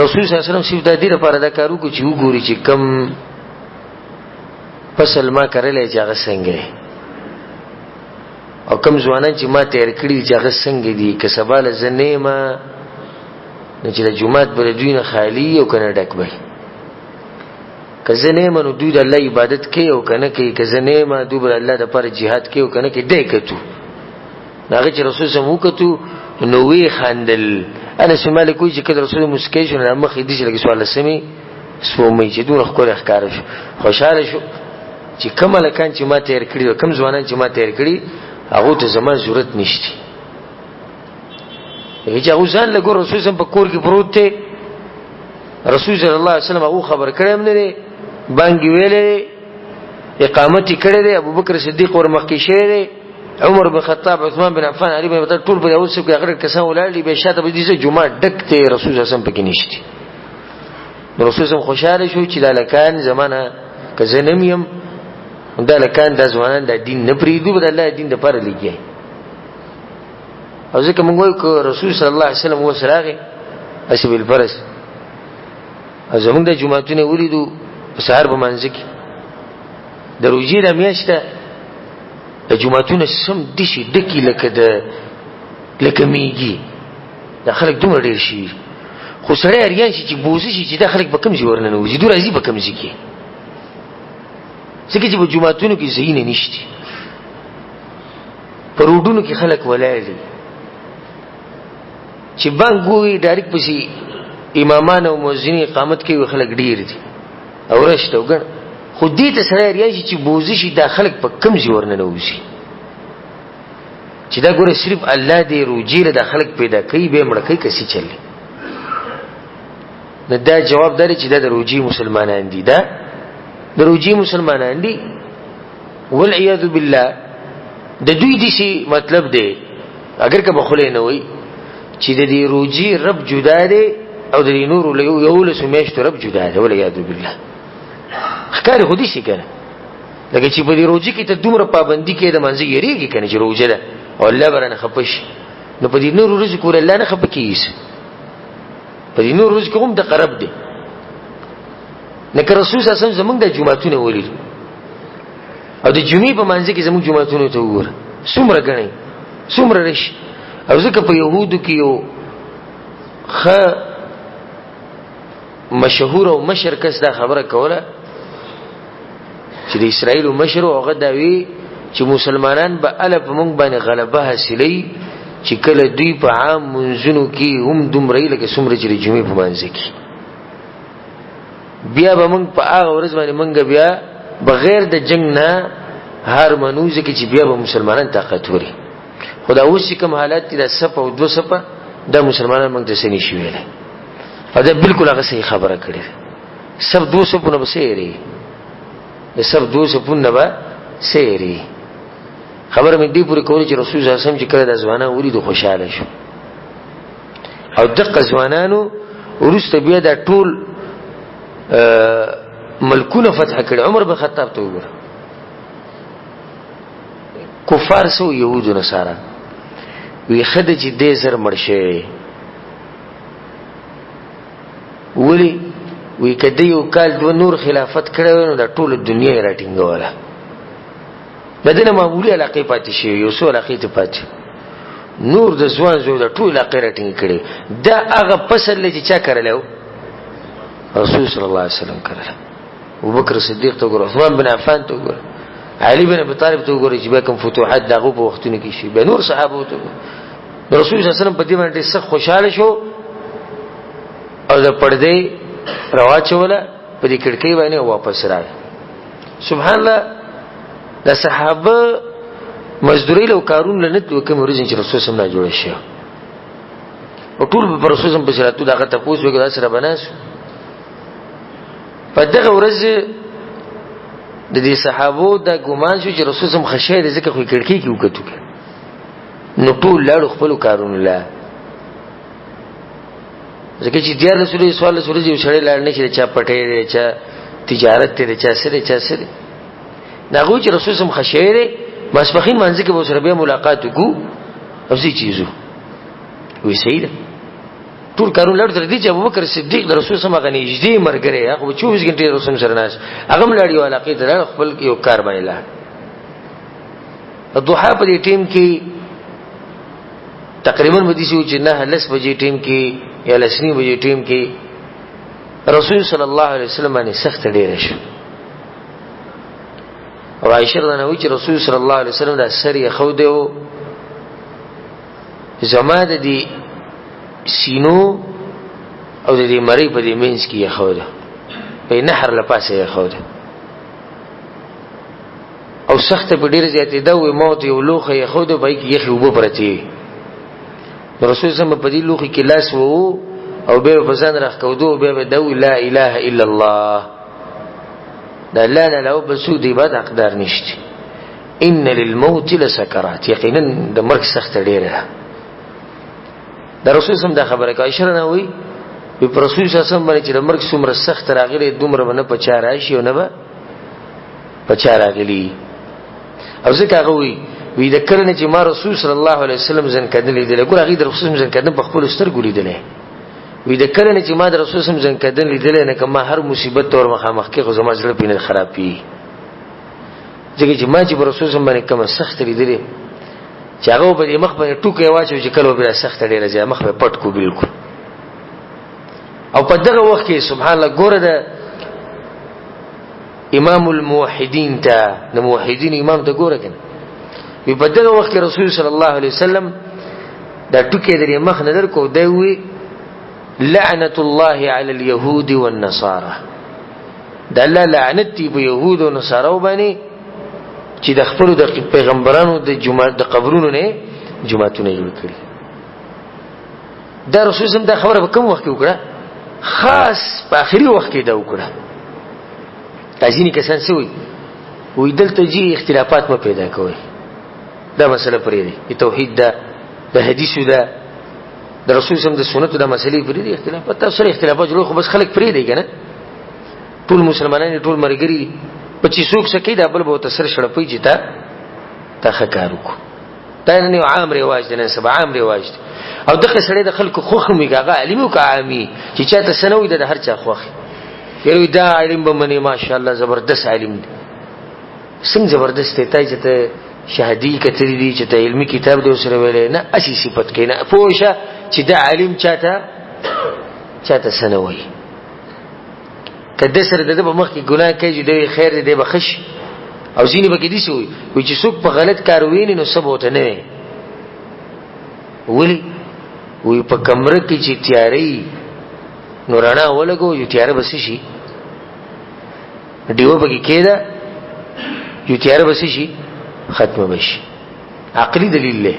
رسول صلی الله علیه وسلم صرف د دې لپاره دا کار وکړو چې وګوري چې کم فصل ما کرلی چې هغه څنګه دی، او کوم ځوانان چې ما تیر کړي چې هغه څنګه دي، که سبا له زه نه یم نو چې د جومات به د دوی نه خالي او که نه ډک به وي. که زه نه یم نو دوی د الله عبادت کوي او که نه کوي، که زه نه یم دوی به د الله دپاره جهاد کوي او که نه کوي. دی کتو نو هغه چې رسول سم وکتو نو ویې خندل. انس بن مالک وایي چې کله رسول موسکی شو نو مخ یې داسې لکه څوارلسمې سپوږمۍ چې دومره ښکلی ښکاره شو. خوشحاله شو چې کوم هلکان چې ما تیر کړي او کوم ځوانان چې ما تیر کړي هغو ته زما ضرورت نشته. لکه چې هغو ځان له ګوره رسول سم په کور کې پروت دی، رسول صلی الله علیه وسلم هغو خبر کړی هم نه دی، بانګ یې ویلی دی، اقامت یې کړی دی، ابوبکر صدیق ور مخکې شوی دی، عمر بن خطاب، عثمان بن عفان، علی بن ابي طالب ټول په یو څه کې هغه کسان ولاړ دي، بیا شاته به دي چې جومات ډک دی، رسول صلی الله علیه وسلم پکې نشته. نو رسول صلی خوشاله شو چې دا لکان زمانہ که زه نم یم دا لکان دا ځوانان دا دین نه پرېږدي، به د الله دین دپاره لګیا. او ځکه موږ وایو که رسول صلی الله علیه وسلم اوس راغی هسې بالفرض او زموږ د جوماتونه ولیدو په سهار په مانځه کې د روژې دا میاشت ده، د جوماتونه سم داسې ډکي لکه د لکه میږي، دا خلک دومره ډېر شي، خو سړی اریان شي چې بوزي شي چې دا خلک په کوم ځای ورننوځي، دوی راځي په کوم ځای کې، ځکه چې په جوماتونو کې ځایونه نشته، په روډونو کې خلک ولاړ دي، چې بانګ ووایي ډایرکټ پسې امامان او مؤذنین اقامت کوي، خلک ډېر دي او رش ته وګڼ. خو دې ته سړی اریان شي چې بوزي شي دا خلک په کوم ځای ورننوځي، چې دا ګوره صرف الله دې روجې له دا خلک پیدا کوي بیا مړه کوي که څه چل دی. نو دا جواب دا دی چې دا د روجې مسلمانان دي، دا د روجې مسلمانان دي والعیاذ بالله. د دوی داسې مطلب دی، اگر که به خولې نه وایي، چې د دې روجې رب جدا دی او د دې نورو له یولسو میاشتو رب جدا دی والعیاذ بالله. ښکاري خو داسې که نه، لکه چې په دې روژه کې ته دومره پابندي کې د مانځه یریږي که نه چې روژه ده او الله به رانه خفه شي، نو په دې نورو ورځو کې الله نه خفه کېږي، په دې نورو ورځو کې هم د قرب دی. لکه رسول صلی الله علیه وسلم زمونږ د جوماتونه ولید او د جمعې په مانځه کې زمونږ جوماتونو ته وګوره څومره ګڼي څومره رش. او ځکه په یهودو کې یو ښه مشهور او مشر کس دا خبره کوله چې د اسرائیل مشر او هغه دا وی چې مسلمانان به اله په موږ باندې غلبه حاصلوي چې کله دوی په عام منځونو کې هم دومره وي لکه څومره چې د جمعې په مانځه کې، بیا به موږ په هغه ورځ باندې موږ بیا بغیر د جنګ نه هر منو، ځکه چې بیا به مسلمانان طاقت وري. خو دا اوس چې کوم حالات دي، دا سپه او دوه سپه، دا مسلمانان موږ ته څه نه شي ویلی. او دا بالکل هغه صحیح خبره کړې ده. سب دوه سپونه به څه یېرېږي، د سب دوه سپونه به څه یېرېږي. خبره مې دې پورې کوله چې رسول صلی الله علیه وسلم چې کله دا ځوانان ولیدو خوشحاله شو، او دقه ځوانانو وروسته بیا دا ټول ملکونه فتح کړي. عمر بن خطاب ته وګوره، کفار سو یهودو نصارا وی ښه ده چې دی زر مړ شوی، ولې؟ وی که دی یو کال دوه نور خلافت کړی وای نو دا ټوله دنیا یې راټینګوله. د ده نه معمولي علاقې پاتې شوې، یو څو علاقې ته پاتې، نور د ځوان زوی د ټول علاقې راټینګ کړې. دا هغه فصل دی چې چا کرلی و؟ رسول صلی الله علیه وسلم کرلی. ابوبکر صدیق ته وګوره، عثمان بن عفان ته وګوره، علي بن ابي طالب ته وګوره چې بیا کوم فتوحات د هغو په وختونو کې شي، بیا نور صحابو ته وګوره. رسول صلی الله علیه وسلم په دې باندې سخت خوشحاله شو او د پردې رواچوله په دې کړکۍ باندې واپس راغی. سبحان الله، د صحابه مزدوري له کارونه نه تلو کوم ورځ چې رسول صلی الله علیه وسلم جوړ شي او ټول په رسول صلی الله علیه وسلم دغه تپوس وکړ سره بناس. په دغه ورځ د دې صحابو د ګمان شو چې رسول صلی الله علیه وسلم خشه دې ځکه خو کړکۍ کې وکتو، نو ټول لاړو خپلو کارونو له، ځکه چې 13 ورځې 14 ورځې یو سړی لاړ نه شي، د چا پټی دی، چا تجارت دی، د چا څه دی، چا څه دی. د هغوی چې رسول سم ښه شوی دی، ماسپښین لمانځه کې به ورسره بیا ملاقات وکړو او څه چیزو وایي صحیح ده. ټول کارونه لاړ، تر دې چې ابوبکر صدیق د رسول سم هغه نږدې ملګری، هغه به 24 ګنټې رسول سره ناست، هغه هم لاړ یو علاقې ته لاړ، خپل یو کار باندې لاړ. د ضحا په دې ټیم کې تقریبا به داسې و چې 9-10 بجې ټیم کې یا 10:30 بجې ټیم کې رسول صلی الله علیه وسلم باندې سخته ډېره شوه. او عائشه رضی الله عنها چې رسول صلی الله علیه وسلم دا سر یې ښودی و، زما د دې سینو او د دې مرۍ په دې منځ کې یې ښوده، په نحر له پاسه یې ښوده، او سخته په ډېره زیاتېده. وایي ما ورته یو لوښی یې ښوده، په هغې کې یخې اوبه پرتې وې. نو رسول صلی الله په دې لوښي کې لاس ووو او بیا به په ځان راښکودو، او بیا به دا ووایي لا اله الا الله، د الله نه علاوه بل څوک د عبادت حقدار نشته. ان للموت لسکرات، یقینا د مرګ سخته ډېره ده. د رسول سم دا خبره کوي، عائشه نه وایي په رسول صلی الله علیه وسلم باندې چې د مرګ څومره سخت راغلی دومره به نه په چا راشي او نه به په چا راغلی. او ځکه هغه وایي، وی د کله نه چې ما رسول صلی الله علیه وسلم ځنکدن لیدلی، ګوره هغې د رسول سم ځنکدن په خپلو سترګو لیدلی، وی د کله نه چې ما د رسول سم ځنکدن لیدلی نه که ما هر مصیبت ته ور مخامخ کړي خو زما زړه پرې نه خرابېږي، ځکه چې ما چې پر رسول سم باندې کومه سخته لیدلې چې هغه په دې مخ باندې ټوکی واچو چې کله به سخته ډېره زیاته مخ به پټ کو بالکل. او په دغه وخت کې سبحان الله ګوره د امام الموحدین ته، د موحدین امام ته ګوره کنه، وی په دغه وخت کې رسول صلی الله علیه وسلم دا ټوکی درې مخ نه درکو، دی وی لعنت الله علی اليهود والنصارى، د الله لعنت دی په يهود او نصارو باندې چې د خپل د پیغمبرانو د جمعه د قبرونو نه جمعهتونه جوړ کړي. دا رسول سم دا خبره په کوم وخت کې وکړه؟ خاص په آخري وخت کې دا وکړه. ځینې کسان څه وایي؟ وایي دلته جی اختلافات مه پیدا کوئ، دا مسله پرېږدئ، د توحید ده، د حدیثو ده، د رسول سم د سنتو د مسلې پرېږدئ. اختلافات تاسو سره اختلافات جوړوئ خو بس خلک پرېږدئ که نه، ټول مسلمانان دي، ټول ملګري دي، په چې څوک څه کوي دا بل به ورته سر شړپوي چې تا ښه کار وکړو. دا نن یو عام رواج دی، نن سبا عام رواج دی. او دغه سړی د خلکو خوښ هم وي، که هغه عالم او که عامي، چې چا ته څه نه وایي دا د هر چا خوښ وي. یاره وایي دا عالم به منې، ماشاءالله زبردست عالم دی. څنګه زبردست دی؟ تا چې ته شهادي کتلي دي، چې ته علمي کتاب دی ورسره ویلی نه، هسې صفت کوي نه، پوه شه چې دا عالم چاته څه نه وایي. که د سره د ده په مخ کې ګناه کوي چې دی خیر دی، دی به ښه شي. او ځینې پکې داسې وایي، وایي چې څوک په غلط کار ویني نو څه به ورته نه وایي. ولې؟ وایي په کمره کې چې تیاره وي نو رڼا ولګوو چې تیاره به څه شي، ډیوه پکې کېده چې تیاره به څه شي، ختمه به شي. عقلي دلیل دی.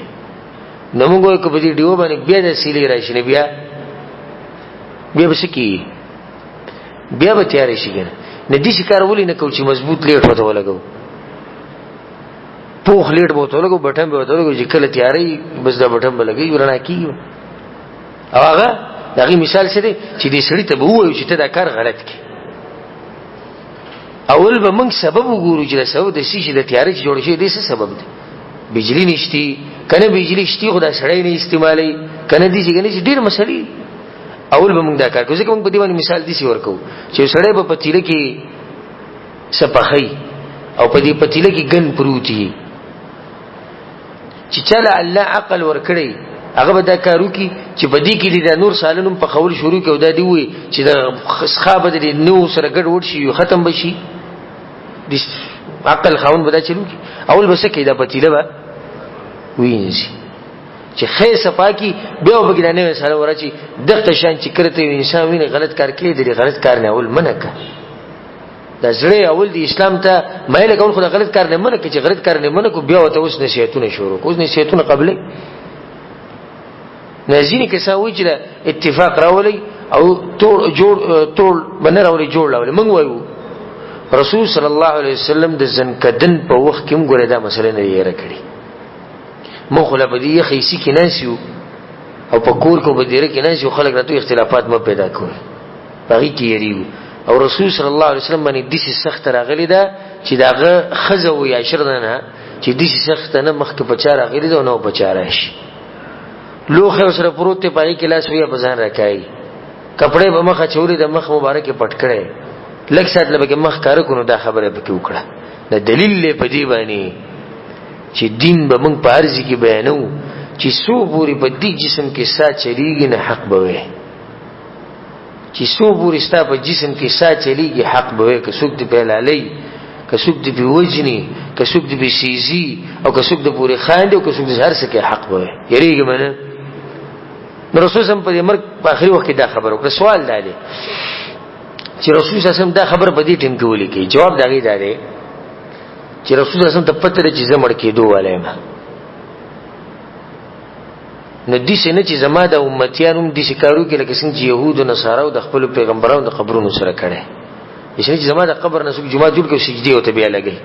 نو موږ وایو که په دې ډیوه باندې بیا د سیلۍ راشي نو بیا به څه کېږي؟ بیا به تیارې شي کنه. نه داسې کار ولې نه کوو چې مضبوط لیټ ورته ولګوو، پوخ لیټ به ورته ولګوو، بټن به ورته ولګوو چې کله تیارې بس دا بټن به لګوي رڼا کېږي. او هغه د هغې مثال څه دی چې دې سړي ته به ووایو چې ته دا کار غلط کړې. اول به موږ سبب وګورو چې دا سبب د څه شي د تیارې چې جوړ شوی دی څه سبب دی. بجلی نشتی که نه، بجلی شتي خو دا سړی نه استعمالوي که نه، داسې که نه چې ډېر مسلې. اول به موږ دا کار کوو، ځکه موږ په دې باندې مثال داسې ورکوو چې یو سړی به په تیله کې څه پخوي او په دې پتیله کې ګن پروت وي، چې چا له الله عقل ورکړی هغه به دا کار وکړي چې په دې کې دې دا نور سالن هم پخول شروع کړي او دا دې ووایي چې د سخا به دې نو سره ګډ وډ شي ختم به شي. د عقل خاوند به دا چلو کړي. اول به څه کوي؟ دا پتیله به وینځي چې ښه صفا کړي، بیا به پکې دا نوې ساله وراچي. دغه شان چې کله ته یو انسان ویني غلط کار کوي، د دې غلط کار نه اول منع کړه. دا زړه اول د اسلام ته مایل کول خو د غلط کار نه منع کړي، چې غلط کار نه منع کو بیا ورته اوس نصیحتونه شروع کو، اوس نصیحتونه قبلې نه. ځینې کسان وایي چې اتفاق راولي او تور جوړ تور بنه راولي جوړ راولي. موږ وایو رسول صلی الله علیه وسلم د ځنکدن په وخت کې هم ګوره دا مسله نه یې کړې. موږ خو لا په دې یخې سي کې ناست یو او په کور کې په دیره کې ناست یو، خلک راته اختلافات مه پیدا کوئ، په هغې کې یریږو. او رسول صلی الله علیه وسلم باندې داسې سخته راغلې ده چې د هغه ښځه وایي عائشه رضی الله عنها چې داسې سخته نه مخکې په چا راغلې ده او نه په چا راشي. لوښی ورسره پروت دی، په هغې کې لاس وي په ځان راکاږي، کپړې په مخ اچولي، د مخ مبارک یې پټ کړی، لږ ساعت له پکې مخ ښکاره کړو، نو دا خبره یې پکې وکړه. دا دلیل دی په دې باندې چې دین به موږ په هر ځای کې بیانوو چې څو پورې په دې جسم کې ساه چلېږي نه حق به وي، چې څو پورې ستا په جسم کې ساه چلېږي حق به وي. که څوک دې په حلالوي، که څوک دې پې وژني، که څوک دې پې سیزي، او که څوک دې پورې خاندي، او که څوک دې هر څه کوي، حق به وي. یېرېږي به نه. نو رسول صلی په دې مرګ په آخري وخت کې دا خبره وکړه. سوال دا دی چې رسول صلی الله علیه وسلم دا خبره په دې ټیم کې ولې کوي؟ جواب د هغې دا دی چې رسول صلی الله علیه وسلم ته پته ده چې زه مړ کېدو والی یم، نو داسې نه چې زما د امتیان هم داسې کار وکړي لکه څنګه چې یهودو نصاراو د خپلو پیغمبرانو د قبرونو سره کړی، داسې نه چې زما د قبر نه څوک جومات جوړ کړي او سجدې ورته بیا لګوي.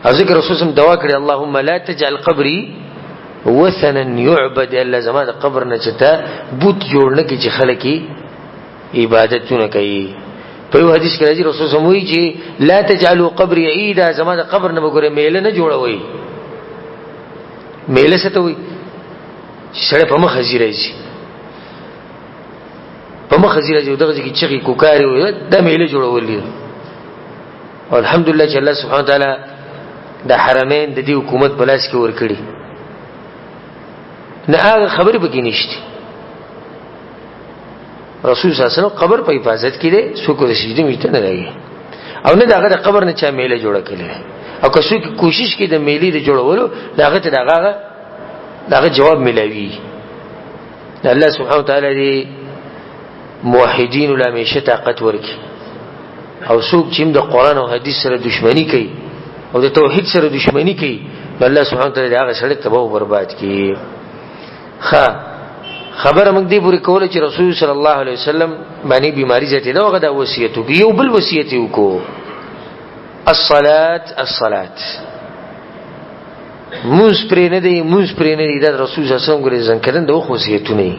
او ځکه رسول صلی دعا کړې، اللهم لا تجعل قبري وثنا يعبد، الله زما د قبر نه چې ته بت جوړ نه کړي چې خلک یې عبادتونه کوي. په یو حدیث کې راځي رسول صلی وایي چې لا تجعلوا قبري عیدا، زما د قبر نه به ګورې میله نه جوړوئ. میله څه ته وایي؟ چې سړی په مخه ځي راځي، په مخه ځي راځي، دغه ځای کې چغې کوکارې وي، دا میله جوړول دي. او الحمدلله چې الله سبحانه وتعالی د حرمین د دې حکومت په لاس کې ورکړي، نه هغه خبرې پکې نشته. رسول صلی الله علیه وسلم قبر په حفاظت کې دی، څوک د سجدې میته نه لګي، او نه د هغه د قبر نه چا میله جوړه کړې. او که څوک کوشش کوي د میلې د جوړولو، د هغه ته د هغه جواب ملاوي. الله سبحانه وتعالی دې موحدینو له همیشه طاقت ورکړي، او څوک چې د قرآن او حدیث سره دښمني کوي او د توحید سره دښمني کوي، نو الله سبحانه وتعالی دې هغه سړی تباه او برباد کړي. ښه خبره موږ دې پورې کوله چې رسول صلی الله علیه وسلم باندې بیماری زیاتې ده، هغه دا وصیت وکړي. یو بل وصیت یې وکړو، الصلاة الصلاة، مونځ پرې نه دی، مونځ پرې نه دی. دا رسول صلی الله علیه وسلم ګورې ځنکدن د وخت وصیتونه دي.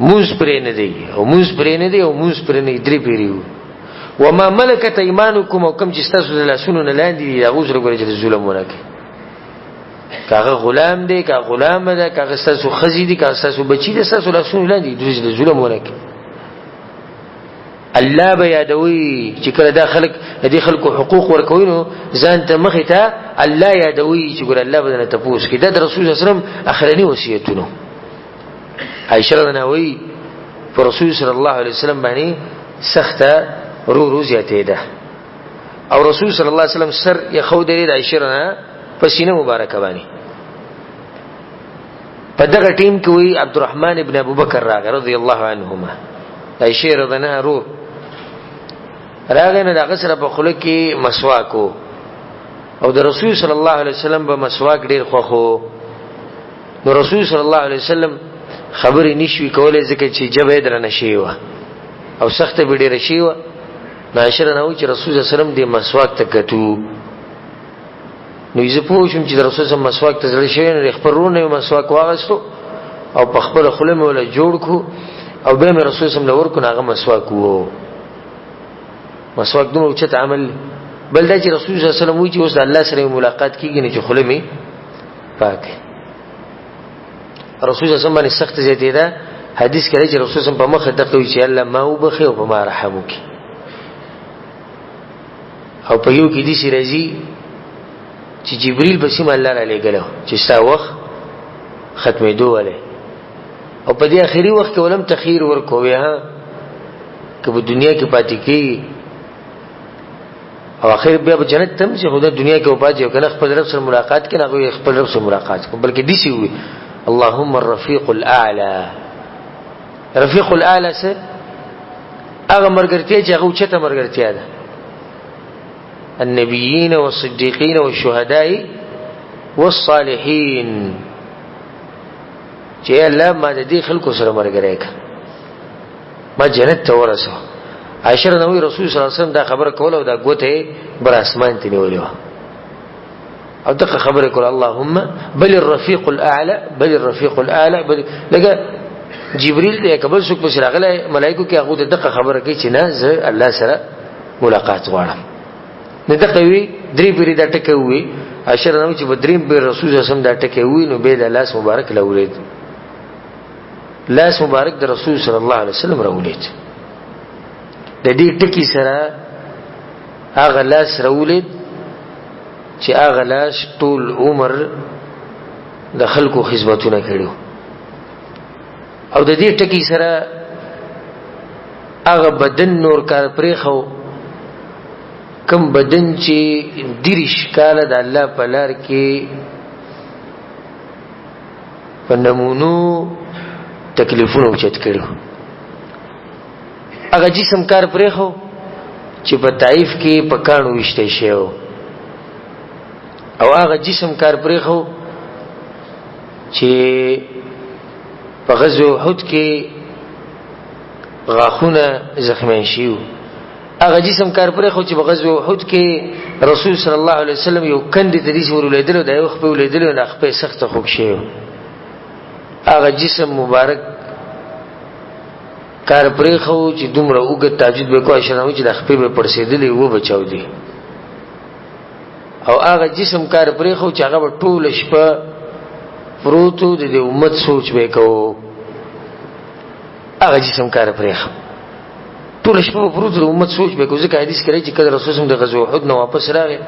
مونځ پرې نه دی، او مونځ پرې نه دی، او مونځ پرې نه دی، درې پیرې وو. وما ملکت ایمانکم، او کوم چې ستاسو د لاسونو نه لاندې دي، هغو سره ګورې چې ظلم ونه کوي. که هغه غلام دی، که غلامه ده، که هغه ستاسو ښځې دي، که هغه ستاسو بچي دي، ستاسو لاسونو لاندې دي، دوی سره ظلم ونه کوي. الله به یادوي چې کله دا خلک د دې خلکو حقوق ورکوي، نو ځان ته مخې ته الله یادوي چې ګوره الله به درنه تپوس کوي. دا د رسول صلی الله علیه وسلم اخرني وصیتونه. عایشه رضی الله وایي په رسول صلی الله علیه وسلم باندې سخته رو رو زیاتېده، او رسول صلی الله علیه وسلم سر یې ښودلی د عایشې رضی په سینه مبارکه باندې. په دغه ټیم کې وایي عبدالرحمن ابن ابوبکر راغی رضی الله عنهما، د عایشې رضی الله عنها ورور راغی، نو د هغه سره په خوله کې مسواک و، او د رسول صلی الله علیه وسلم به مسواک ډېر خوښ و. نو رسول صلی الله علیه وسلم خبرې نشوي کولی ځکه چې ژبه یې درنه شوې وه او سخته به ډېره شوې وه. نو عایشه رضی الله چې رسول صلی الله علیه وسلم دې مسواک ته کتو، نو زه پوه شوم چې د رسول صلی مسواک ته زړه شوی، نو خپل ورور نه یې مسواک واغستو او په خپله خوله مې وله جوړ کړو، او بیا مې رسول صلی له ورکړو، نو هغه مسواک وو. مسواک دومره اوچت عمل. بل دا چې رسول صلی الله علیه وسلم وایي چې اوس د الله سره ملاقات کېږي، نو چې خوله مې پاک. رسول صلی الله علیه وسلم باندې سخت زیاتې ده. حدیث کې راځي چې رسول صلی الله علیه وسلم په مخه دقه وایي چې الله ما وبخښي او په ما رحم وکړي. او په یو کې داسې راځي چې جبریل په سیمه الله را لېږلی چې ستا وخت ختمېدو والی، او په دې اخري وخت کې ولم تخیر ورکوي، ها که په دنیا کې پاتې کېږي او اخر بیا په جنت ته هم چې خدای دنیا کې وپاتې او که نه خپل رب سره ملاقات کړي، هغوی خپل رب سره ملاقات کړي، بلکې داسې ووایي اللهم الرفیق الاعلی. رفیق الاعلی څه؟ هغه مرګرتیا چې هغه اوچته مرګرتیا ده، النبیین والصدیقین والشهداء والصالحین، چې الله ما د دې خلکو سره مرګری کړه، ما جنت ته ورسوه. عائشه رضی رسول صلی الله علیه وسلم دا خبره کوله او دا ګوته یې بر اسمان ته نیولې وه، او دغه خبره کوله اللهم بل الرفیق الاعلى، بل الرفیق الاعلى، بل لکه جبريل دی که بل څوک پسې راغلی ملایکو کې، هغه دغه خبره کوي چې نه زه الله سره ملاقات غواړم. نو دغه وی درې پیرې دا ټکی ووی، عائشه رضی چې په دریم پیر رسول صلی الله علیه وسلم دا ټکی وی، نو به د لاس مبارک لولید، لاس مبارک د رسول صلی الله علیه وسلم راولید. د دې ټکی سره هغه لاس راولید چې هغه لاس ټول عمر د خلکو خدمتونه کړو، او د دې ټکی سره هغه بدن نور کار پرېښو کم بدن چې 30 کاله د الله په لار کې په نمونو تکلیفونه اوچت کړو، هغه جسم کار پرېښو چې په طائف کې په کاڼو ویشتی شوی، او هغه جسم کار پرېښو چې په غزوه احد کې غاښونه زخمیان شوي، هغه جسم کار پرېښو چې په غزوه احد کې رسول صلی الله علیه وسلم یو کندې ته داسې ورولېدلو، دا یو خپې ولېدلو، نو خپې سخته خوږ شوی، هغه جسم مبارک کار پرېښو چې دومره اوږد تهجد به کوی شنو چې د خپې به پړسېدلې وبه چاودي، او هغه جسم کار پرېښو چې هغه به ټوله شپه پروت و، د دې امت سوچ به یې کوو، هغه جسم کار پرېښو ټوله شپه به پروت و، د امت سوچ به یې کوو. ځکه حدیث کې راځي چې کله رسول صلی د غزوه احد نه واپس راغی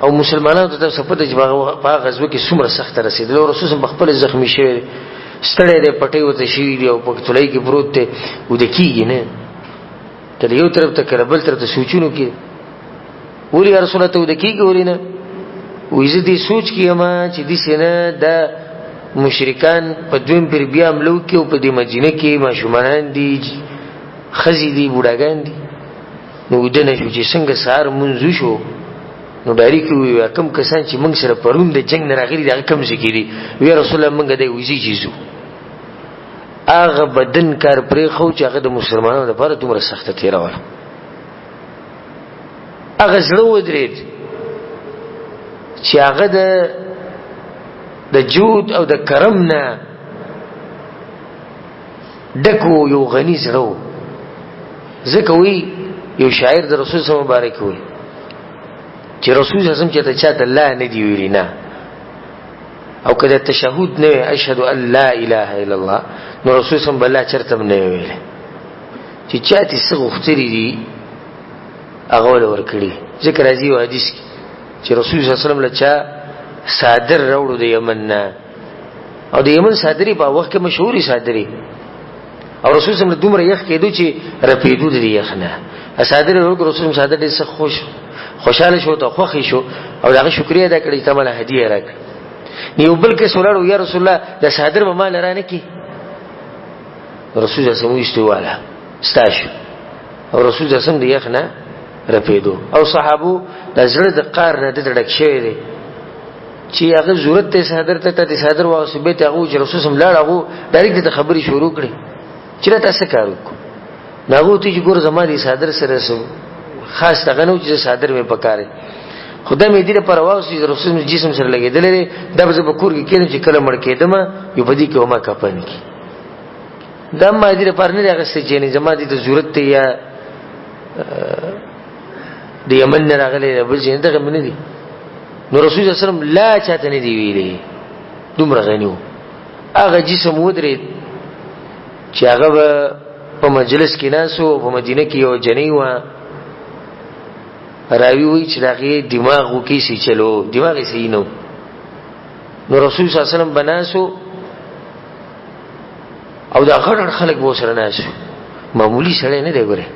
او مسلمانانو ته تاسو پته چې په هغه غزوه کې څومره سخته رسېدله، او رسول په خپله زخمي شوی دی، ستړی دی، پټۍ ورته شوي دي او په تلۍ کې پروت دی، وده کېږي نه، کله یو طرف ته کله بل طرف ته سوچونو کې ولې یا رسول الله ته وده کېږي ولې نه؟ وایي زه دې سوچ کې یم چې داسې نه دا مشرکان په دویم پیر بیا حمله وکړي او په دې مدینه کې ماشومان دي، ښځې دي، بوډاګان دي، نو وده نه شو چې څنګه سهار مونځ وشو نو ډایرک وویل کوم کسان چې موږ سره پرون د جنګ نه راغلي دي هغه کوم ځای کې دي؟ وی رسول الله موږ دی وځي چې ځو. هغه بدن کار پرېښو چې هغه د مسلمانانو لپاره دومره سخته تېره وه، هغه زړه ودرېد چې هغه د جود او د کرم نه ډک و، یو غني زړه و. ځکه وایي یو شاعر د رسول صلی مبارک وایي چې رسول صلی الله علیه وسلم چاته لا نه دی ویلي نه، او که د تشهد نه وي اشهد ان لا اله الا الله، نو رسول صلی الله علیه چرته هم نه ویلي چې چا ته څه غوښتلي دي هغه ول ورکړي. ځکه راځي یو حدیث کې چې رسول صلی الله علیه وسلم له چا صادر راوړو د یمن نه، او د یمن صادري په وخت کې مشهوري صادري، او رسول صلی الله دومره یخ کېدو چې رپېدو د یخ نه صادر راوړو، رسول صادر ډېر سخت خوش خوشاله شو ته خوښ شو او دغه شکریا ادا کړې چې مال هدیه راکړه. یو بل کې سوالو یا رسول الله د صادر به مال را نه کی، رسول الله صلی الله علیه وسلم ستاشو، او رسول الله صلی الله علیه وسلم د یخ نه رپېدو، او صحابو د زړه د قار نه د ډک شوی دی چې هغه ضرورت ته صادر ته ته صادر واغسو به ته هغه چې رسول سم لاړ، هغه ډایرکټ ته خبرې شروع کړې چې دا تاسو کار وکړو. نو هغه ته چې ګور زما دې صادر سره سو خاص دغه نو چې صادر مې پکاره، خدای مې دې لپاره واغسو چې رسول جسم سره لګېدلی دی، دا به زه په کور کې کېنم چې کله مړ کېدم یو په دې کې وما کفن کړي، دا ما دې لپاره نه دی اخیستی چې یعنې زما دې ته ضرورت دی یا د یمن نه راغلی دی بل ځای نه، دغه مې نه دی. نو رسول الله صلی الله علیه وسلم لا چاته نه دی ویلي، دومره غني و. هغه جسم ودرېد چې هغه به په مجلس کې ناست و، په مدینه کې یوه جنۍ وه، راوي وایي چې د هغې دماغ وکې سي چلو، دماغ یې صحیح نه و. نو رسول صلی الله علیه وسلم به ناست و او دا غټ غټ خلک به ورسره ناست وو، معمولي سړی نه دی ګورې.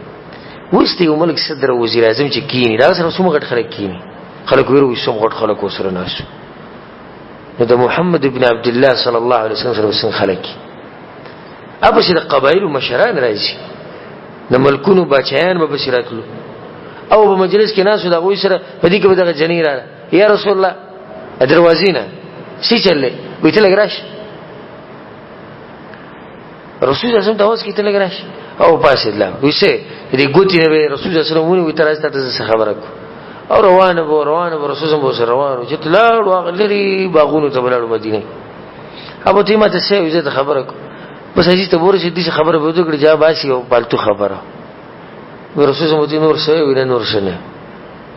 اوس د یو ملک صدر او وزیر اعظم چې کینی دا سره څومره غټ خلک کینی، خلک ویره وي څومره غټ خلک ورسره ناست وو. نو د محمد ابن عبد الله صلی الله علیه وسلم سره څنګه خلک اپسې د قبایلو مشران راځي، د ملکونو باچایان به پسې راتلو، او په مجلس کې ناست وو د هغوی سره، په دې کې به دغه جنۍ راغله، یا رسول الله دروازې نه څه چلې، وایي ته لږ راشه. رسول الله صلی الله علیه وسلم ته اوس کې ته لږ راشه، او پاڅېدله، وایي څه دې ګوتې نه به رسول الله صلی الله علیه وسلم ونیو، ته راځه ته څه خبره کوو. او روان به روان به رسول الله سره روان چې لاړو هغه لرې باغونو ته ولاړو مدینه، ابو ته ما ته څه وایي زه خبره کوم، بس حدیث ته ورسېد داسې خبره به وکړي جواب باسي او پالتو خبره. رسول الله ته نور څه وایي نه نور څه نه،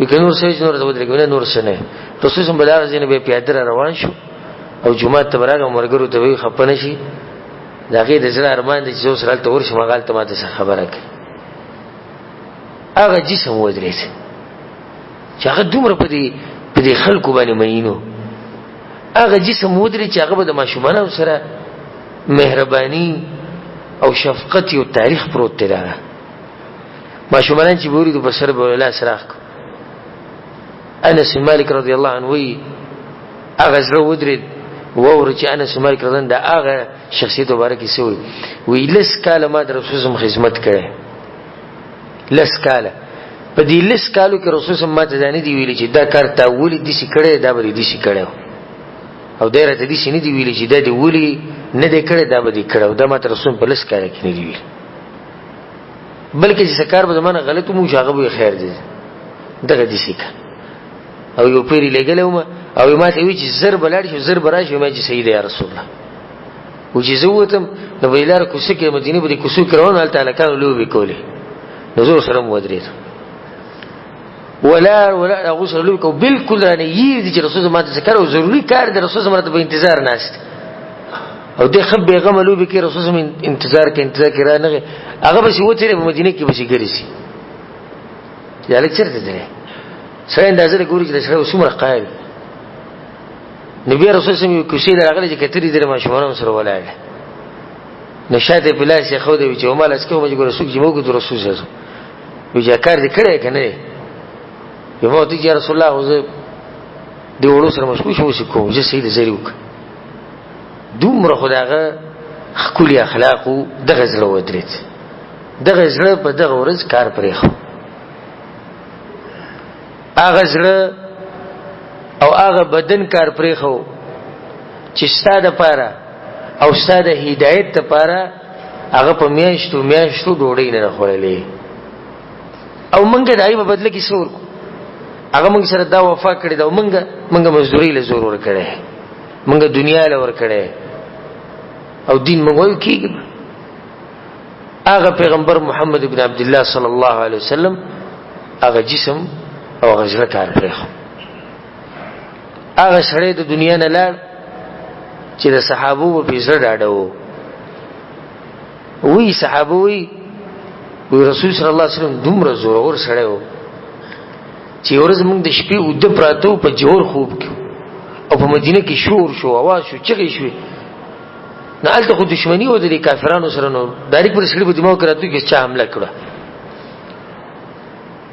وی که نور څه نور ته ودرېږي، نه نور څه نه. رسول سم به د هغه ځای نه بیا پیاده را روان شو او جومات ته به راغی او ملګرو ته به وایي خفه نه شي، د هغې د زړه ارمان دی چې زه اوس هلته ورشم، هغه هلته ما ته څه خبره کوي. هغه جسم ودرېد چې هغه دومره په دې خلکو باندې مئین و. هغه جسم ودرېد چې هغه به د ماشومانو سره مهرباني او شفقت یو تاریخ پروت دی. دغه ماشومان چې به ولیدو په سر به لاس راخ کړو. انس بن مالک رضی الله عنه وایي هغه زړه ودرېد. واوره چې انس بن مالک رضی الله عنه د هغه شخصیت مبارک یې څه وایي؟ وایي لس کاله ما د رسول صم خدمت کړی، لس کاله. په دې لس کالو کې رسول صم ما ته دا نه دي ویلي چې دا کار تا ولې داسې کړی، دا به دې داسې کړی، او دی راته داسې نه دي ویلي چې دا دې ولې نه دی کړی، دا به دې کړی، او دا ما ته رسول په لس کاله کې نه دي ویلي، بلکې چې څه کار به زما نه غلط ومو چې هغه به یې خیر دی، دغه داسې که. او یو پېر یې لېږلی وم او ما ته وایي چې زر به لاړ شي، زر به راشي. ما چې صحیح دی یا رسول الله. و چې زه ووتم نو په لاره کوڅه کې مدینې په دې کوڅو کې روان، هلته هلکانو لوبې کولې، نو زه ورسره هم ودرېدم. ولاړ ولاړ هغو سره لوبې کوو، بالکل رانه یې دي چې رسول ما ته څه کار او ضروري کار دی، رسول راته په انتظار ناست دی. او دی ښه بېغمه لوبې کوي، رسول هم انتظار کوي، انتظار کوي، رانغی. هغه پسې وتېرې په مدینه کې پسې ګرځي چې هلک چېرته تللی. سړی اندازه له ګوري چې د سړی څومره قایل. نو بیا رسول سم یو کوڅې له راغلی چې کتلي دي ماشومانو سره ولاړ، نو شاته یې په لاس ایښودی وي چې وما لاس کې وم چې ګوره څوک چې مې وکتو رسول صلی الله وي چې کار دې کړی که نه دی؟ وي ما ورته چې یا رسول الله خو زه دې وړو سره مشغول شوم، اوس یې کوم، زه صحیح دی زه یې وکړم. دومره خو د هغه ښکلي اخلاق و، دغه زړه ودرېد، دغه زړه په دغه ورځ کار پرېښود. هغه زړه او هغه بدن کار پرېښو چې ستا دپاره او ستا د هدایت دپاره هغه په میاشتو میاشتو ډوډۍ نه خوړلې. او مونږ د هغې په بدله کې څه ورکړو؟ هغه مونږ سره دا وفا کړې ده او مونږ مزدورۍ له زور ورکړی، مونږ دنیا له ورکړی او دین مونږ وایو کېږي. هغه پیغمبر محمد ابن عبد الله صلی الله علیه وسلم هغه جسم او هغه زړه کار پرېښود. هغه سړی د دنیا نه لاړ چې د صحابو په زړه ډاډه وو. وی صحابه وی وی رسول صلی الله علیه وسلم دومره زورور سړی و چې ورځ موږ د شپې اوده پراته وو په جوړ خوب کې، او په مدینه کې شور شو، اواز شو، چغې شوې. نو هلته خو دښمني وه د دې کافرانو سره، نو ډایرک پر سړي په دماغ کې راتلو کې چا حمله کړه.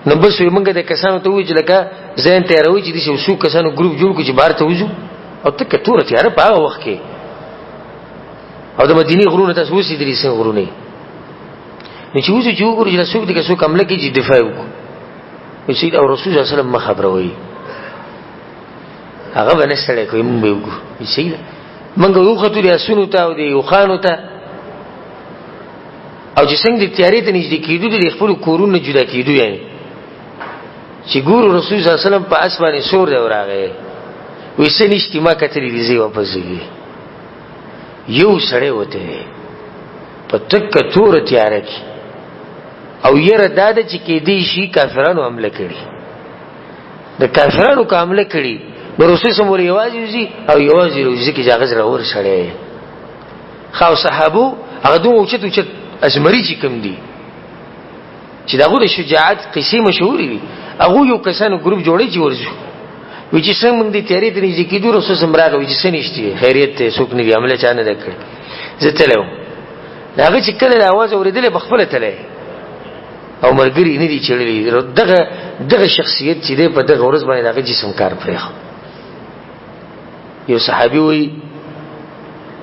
نو بس وی موږ د کسانو ته وویل چې لکه ذهن تیاروي چې داسې یو څو کسانو ګروپ جوړ کړو چې بهر ته وځو، او تکه توره تیاره په هغه وخت کې، او د مدینې غرونه تاسو اوس لیدلي څنګه غرونه دي. نو چې وځو چې وګورو چې دا څوک دي که څوک حمله کوي چې دفاع وکړو. نو سید او رسول صلی الله علیه وسلم مه خبروئ، هغه به نه ستړی کوي، موږ به یې وکړو. صحیح ده، موږ وختو د اسونو ته او د اوښانو ته، او چې څنګه د تیارې ته نږدې کېدو د خپلو کورونو نه جدا کېدو، یعنې چې ګورو رسول صلی الله علیه وسلم په اس باندې سور دی ورغی، وایي څه نشتي ما کتلي دي، ځئ واپس ځي. یو سړی وتی دی په تکه توره تیاره کې، او یره دا ده چې کېدی شي کافرانو حمله کړي. د کافرانو که حمله کړي نو رسول سم ور یوازې وځي او یوازې روزي کې جاغز راور سړی. خو صحابو هغه دوه اوچت اوچت ازمري چې کوم دي چې د هغو د شجاعت قصې مشهورې دي، هغو یو کسانو ګروپ جوړوي چې ورځو. وی چې څنګه موږ دې تیارې ته نږدې کېدو رسول سم راغی، وی چې څه نشته، خیریت دی، څوک نه دي، حمله چا نه ده کړې، زه تللی وم. د هغه چې کله د اواز اورېدلی په خپله تللی او ملګري نه دي چړلي. دغه دغه شخصیت چې دی په دغه ورځ باندې د هغه جسم کار پرېښود. یو صحابي وایي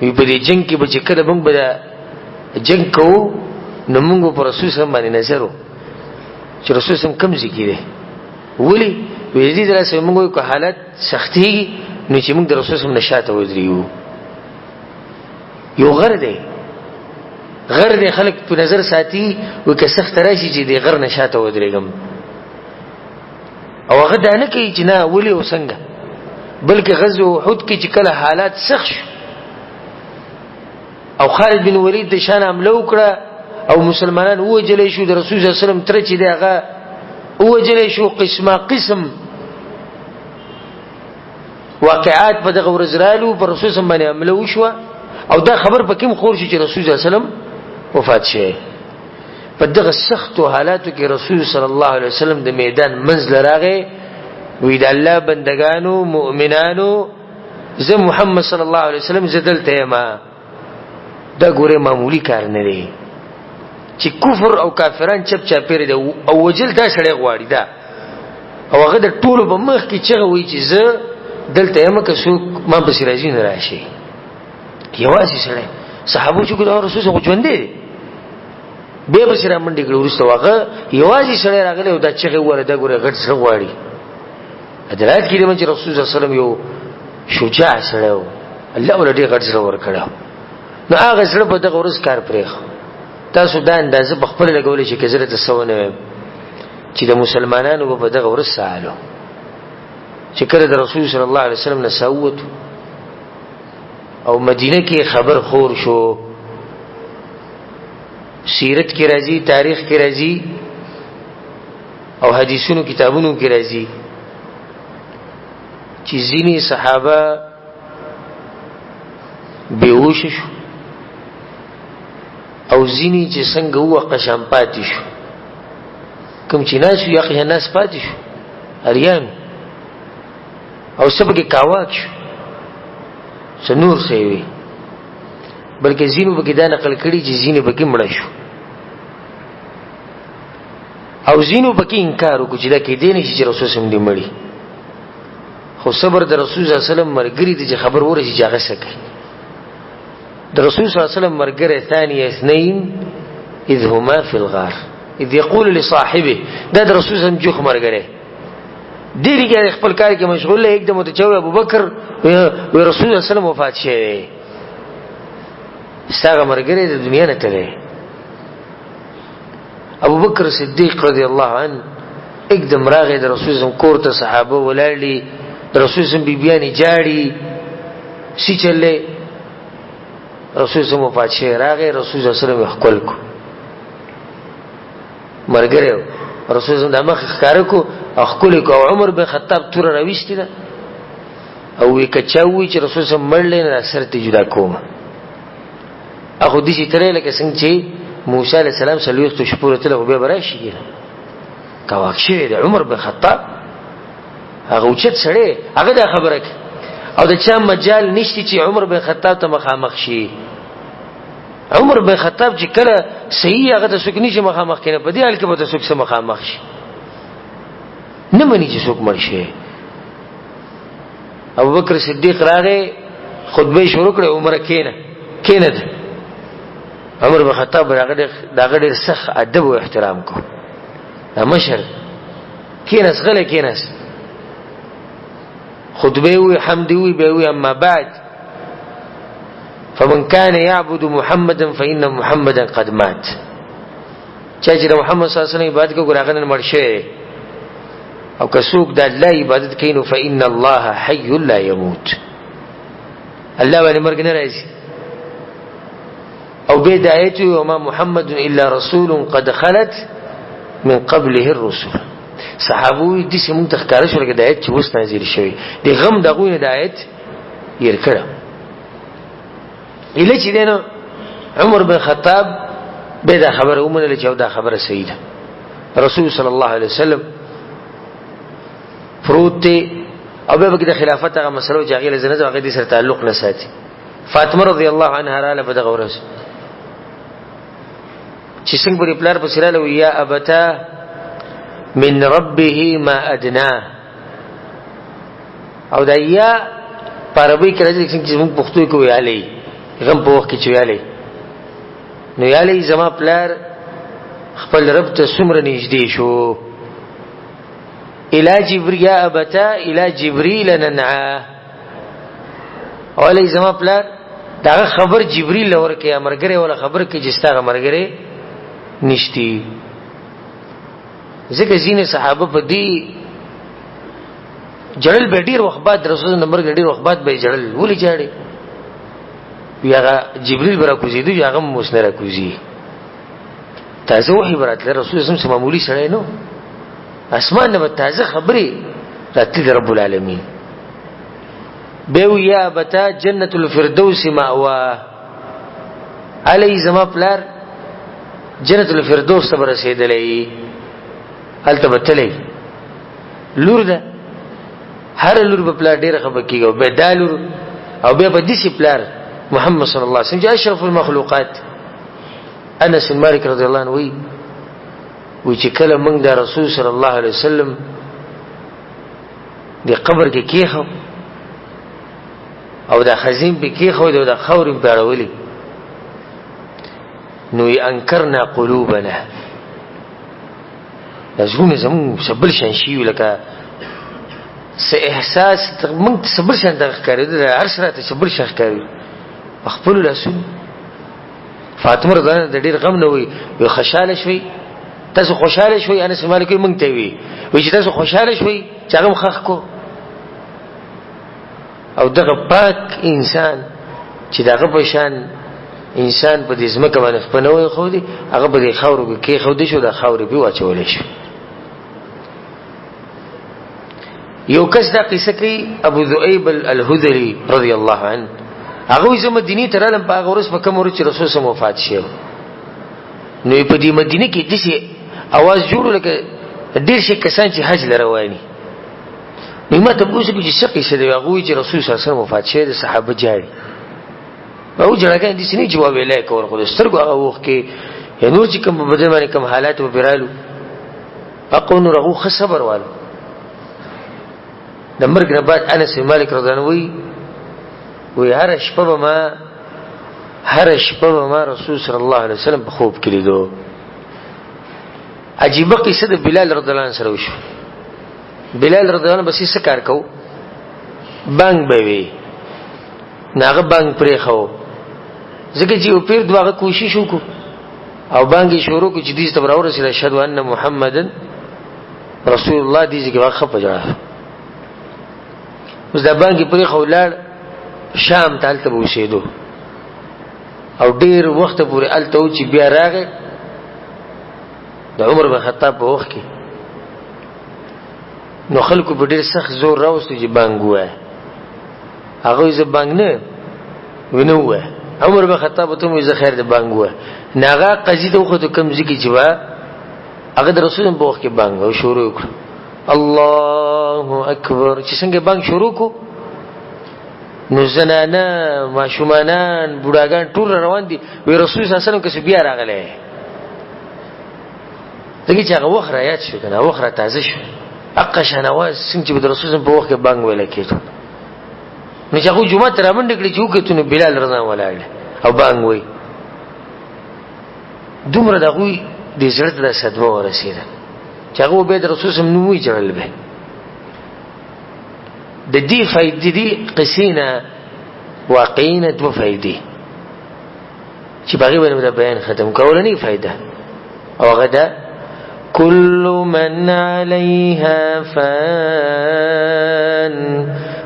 وی په دې جنګ کې به چې کله موږ به جنګ کوو نو موږ په رسول سم باندې نظر وو چې رسول سم کوم ځای کې دی. ولې؟ وی دې سره سم موږ کو حالت سختېږي نو چې موږ د رسول سم نه شاته ودرېږو. یو غر دی، غر دی، خلک په نظر ساتي، وی که سخت راشي چې د غر نه شاته ودرېږم. او هغه دا نه کوي چې نه ولې او څنګه، بلکې غزوه احد کې چې کله حالات سخت شو او خالد بن ولید د شان حمله وکړه او مسلمانان ووژل شو، د رسول صلی الله علیه وسلم تره چې دی هغه ووجلی شو. قسمه قسم واقعات په دغه ورځ رالو، پر رسول سم باندې حمله وشوه او دا خبر په کوم خور شو چې رسول صلی الله علیه وسلم وفات شوی. په دغه سختو حالاتو کې رسول صلی الله علیه وسلم د میدان منځ له راغی، وی د الله بندگانو مؤمنانو، زه محمد صلی الله علیه وسلم زه دلته یم. دا ګوره معمولی کار نه دی چې کفر او کافران چپ چاپېره دی او وجل دا سړی غواړي دا، او هغه د ټولو په مخ کې چغه وایي چې زه دلته یم، که څوک ما پسې راځي نه راشي. یوازې سړی صحابو چې دا رسول خو ژوندی دی، بیا پسې را منډې کړې. وروسته هغه یوازې سړی راغلی او دا چغې ووهله. دا ګوره غټ زړه غواړي. عدالت کې دی چې رسول صلی الله علیه وسلم یو شجاع سړی و، الله وله ډېر غټ زړه ورکړی. نو هغه زړه په دغه ورځ کار پرېښود. تاسو دا اندازه په خپله لګولی شئ که زه درته څه ونه وایم چې د مسلمانانو به په دغه ورځ څه حال و چې کله د رسول صلی الله علیه وسلم نه څه ووتو او مدینه کې خبر خور شو. سیرت کې راځي، تاریخ کې راځي او حدیثونو کتابونو کې راځي چې ځینې صحابه بېهوش شو او ځینې چې څنګه وه قشان پاتې شو، کوم چې ناس وي هغه ناس پاتې شو اریان او څه پکې کاواک شو، څه نور څه وي، بلکې ځینو پکې دا نقل کړي چې ځینې پکې مړه شو او ځینو پکې انکار وکړو چې دا کېدی نه شي چې رسول صلی الله علیه وسلم دې مړي. خو صبر د رسول صلی الله علیه وسلم ملګري ته چې خبر ورسي چې هغه څه کوي. د رسول صلی الله علیه وسلم ملګری ثاني اثنین اذ هما فی الغار اذ یقول لصاحبه، دا د رسول صلی الله علیه وسلم جوخ ملګری ډېر کې خپل کار کې مشغول دی. एकदम ته چوي ابو بکر وی رسول الله صلی الله علیه وسلم وفات شوی، ستاغه ملګری د دنیا نه تللی. ابو بکر صدیق رضی الله عنه एकदम راغی د رسول صلی کور ته، صحابه ولاړ دي، د رسول صلی بیبیانې جاړي سی چلې، رسول صلی وفات شوی. راغی رسول صلی الله علیه وسلم ښکل کو ملګری رسول صلی د مخ ښکاره کو او ښکل کو. عمر بن خطاب توره راویستې ده او وی که چا ووایي چې رسول صلی مړ دی نو سر ترې جدا کوم. هغه داسې ترې لکه څنګه چې موسی علیه السلام 40 شپو ته تللی، خو بیا به راشي که نه، کواک شوی دی. عمر بن خطاب هغه اوچت سړی هغه دا خبره کوي او د چا مجال نشته چې عمر بن خطاب ته مخامخ شي. عمر بن خطاب چې کله صحیح هغه ته څوک نشي مخامخ کېنه، په دې حال کې به ته څوک سره مخامخ شي؟ نه مني چې څوک مړ شي. ابو بکر صدیق راغی، خطبه شروع کړه، عمر کېنه کېنه ده. عمر بن خطاب دغه ډېر سخت ادب او احترام کو، دا مشر کېناست، غلی کېناست، خطبه وی، حمد وی، بیا وی اما بعد فمن كان يعبد محمدا فإن محمدا قد مات. چا چې د محمد صلی الله علیه وسلم عبادت کوي هغه نن مړ شوی، او که څوک د الله عبادت کوي نو فإن الله حي لا يموت، الله باندې مرګ نه راځي. او به د آیت وما محمد الا رسول قد خلت من قبله الرسل. صحابو دې چې مونږ ته ښکاره شو لکه د آیت چې اوس نازل شوی، د غم د هغوی نه د آیت هېر کړه. ایله چې دی نو عمر بن خطاب به دا خبره ومنله چې دا خبره صحیح ده. رسول صلی الله علیه وسلم پروت دی او بیا پکې د خلافت هغه مسله چې هغې له زنه هغې دې سره تعلق نه ساتي. فاطمه رضی الله عنها راله په دغه ورځ چې څنګه پر پلار پسې راله وی یا ابتا من ربه ما ادنا. او دا یا په عربۍ کې راځي څنګه چې موږ پښتو کې ویالې غم په وخت کې چې ویالې، نو یالې زما پلار خپل رب ته څومره نږدې شو. الى جبريل یا ابتا الى جبريل ننعا. اولی زما پلار دغه خبر جبريل لور کې امرګره ولا خبر کې چې ستاسو مرګره نشتی. ځکه ځینې صحابه په دې جړل به ډیر وخت بعد رسول الله مرګ ډیر وخت بعد به جړل. ولې جړل؟ هغه جبريل برا کوزیدو، هغه موس نه را کوزي، تازه وحی براتله. رسول الله سم معمولی سړی نو اسمان نه به تازه خبرې راتلې رب العالمین. بیا وی یا ابتا جنت الفردوس مأوا، علی زما پلار جنت الفردوس ته به رسېدلی، هلته به تللی. لور ده، هر لور به پلار ډېره خفه کېږي، او بیا دا لور، او بیا به داسې پلار محمد صلی الله علیه وسلم چې اشرف المخلوقات. انس بن مالک رضی الله عنه وایي، وایي چې کله موږ د رسول صلی الله علیه وسلم د قبر کې کېښو او دا خزین پې کېښود او دا خاورې پې اړولې، نو یې انکرنا قلوبنا، دا زړونه زموږ څه بل شان شوي، لکه څه احساس موږ ته څه بل شان دغه ښکارېده، دا هر څه راته څه بل شان ښکاري په خپلو لاسونو. فاطمه رضی الله عنها د ډېر غم نه وایي، وایي خوشحاله شوئ تاسو، خوشحاله شوئ؟ انس مالک وایي موږ ته وایي، وایي چې تاسو خوشحاله شوئ چې هغه هم ښخ کړو. او دغه پاک انسان چې د هغه په شان انسان په دې ځمکه باندې خپه نه وایي ښودي، هغه په دې خاورو کې کېښودی شو، دا خاورې پرې واچولی شو. یو کس دا قصه کوي، ابو ذؤیب الهذلي رضی الله عنه، هغه وایي زه مدینې ته رالم په هغه ورځ په کومه ورځ چې رسول سم وفات شوی، نو یې په دې مدینه کې داسې اواز جوړ لکه ډېر شي کسان چې حج له روان دي. نو ما تپوس وکړو چې څه قصه دی؟ هغه وایي چې رسول صلی الله علیه وسلم وفات شوی دی، صحابه ژاړي. او ژړاګانې داسې نه چې واویلا یې کول، خو د سترګو هغه اوښکې یا نور چې کوم په بدن باندې کوم حالات به پرې رالو، هغه نور هغو ښه صبر والو. د مرګ نه بعد انس بن مالک رضی الله عنه وایي، وایي هره شپه به ما، هره شپه به ما رسول صلی الله علیه وسلم په خوب کې لیدو. عجیبه قصه د بلال رضی الله عنه سره وشو. بلال رضی الله عنه بس څه کار کو، بانګ به وي، نو هغه بانګ پرېښو، ځکه چې یو پیر دغه کوشش وکړو او بانګ یې شروع کړو چې دې ته راورسېد، اشهد ان محمدا رسول الله، دې ځای کې هغه ښه په ژړا. اوس دا بانګ یې پرېښو، لاړ شام ته، هلته به اوسېدو او ډېر وخته پورې هلته و چې بیا راغی د عمر بن خطاب په وخت کې، نو خلکو په ډېر سخت زور راوستو چې بانګ ووایه. هغه وایي زه بانګ نه وینه ووایه. عمر بن خطاب ته وایي زه خیر د بانګ ووایه. نو هغه قضیې ته وختو کوم ځای کې چې وه، هغه د رسول په وخت کې بانګ او شروع وکړو، الله اکبر. چې څنګه بانګ شروع کړو، نو زنانه، ماشومانان، بوډاګان ټول روان دي. وی رسول صلی الله علیه وسلم کسې بیا راغلی، ځکه چې هغه وخت را یاد شو که نه، وخت را تازه شو، هقه شان اواز څنګه چې به د رسول په وخت کې بانګ ویلی کېدو. نو چې هغوی جومات ته رامنډې کړې چې وکتو، نو بلال رضا ولاړ او بانګ وایي. دومره د هغوی د زړه ته دا صدمه ورسېده چې هغه به د رسول سم نوم وژړل. به د دې فایدې، دې قصې نه واقعي نه دوه فایدې چې په هغې باندې دا بیان ختم کړو. اولنۍ فایده او هغه ده كل من عليها فان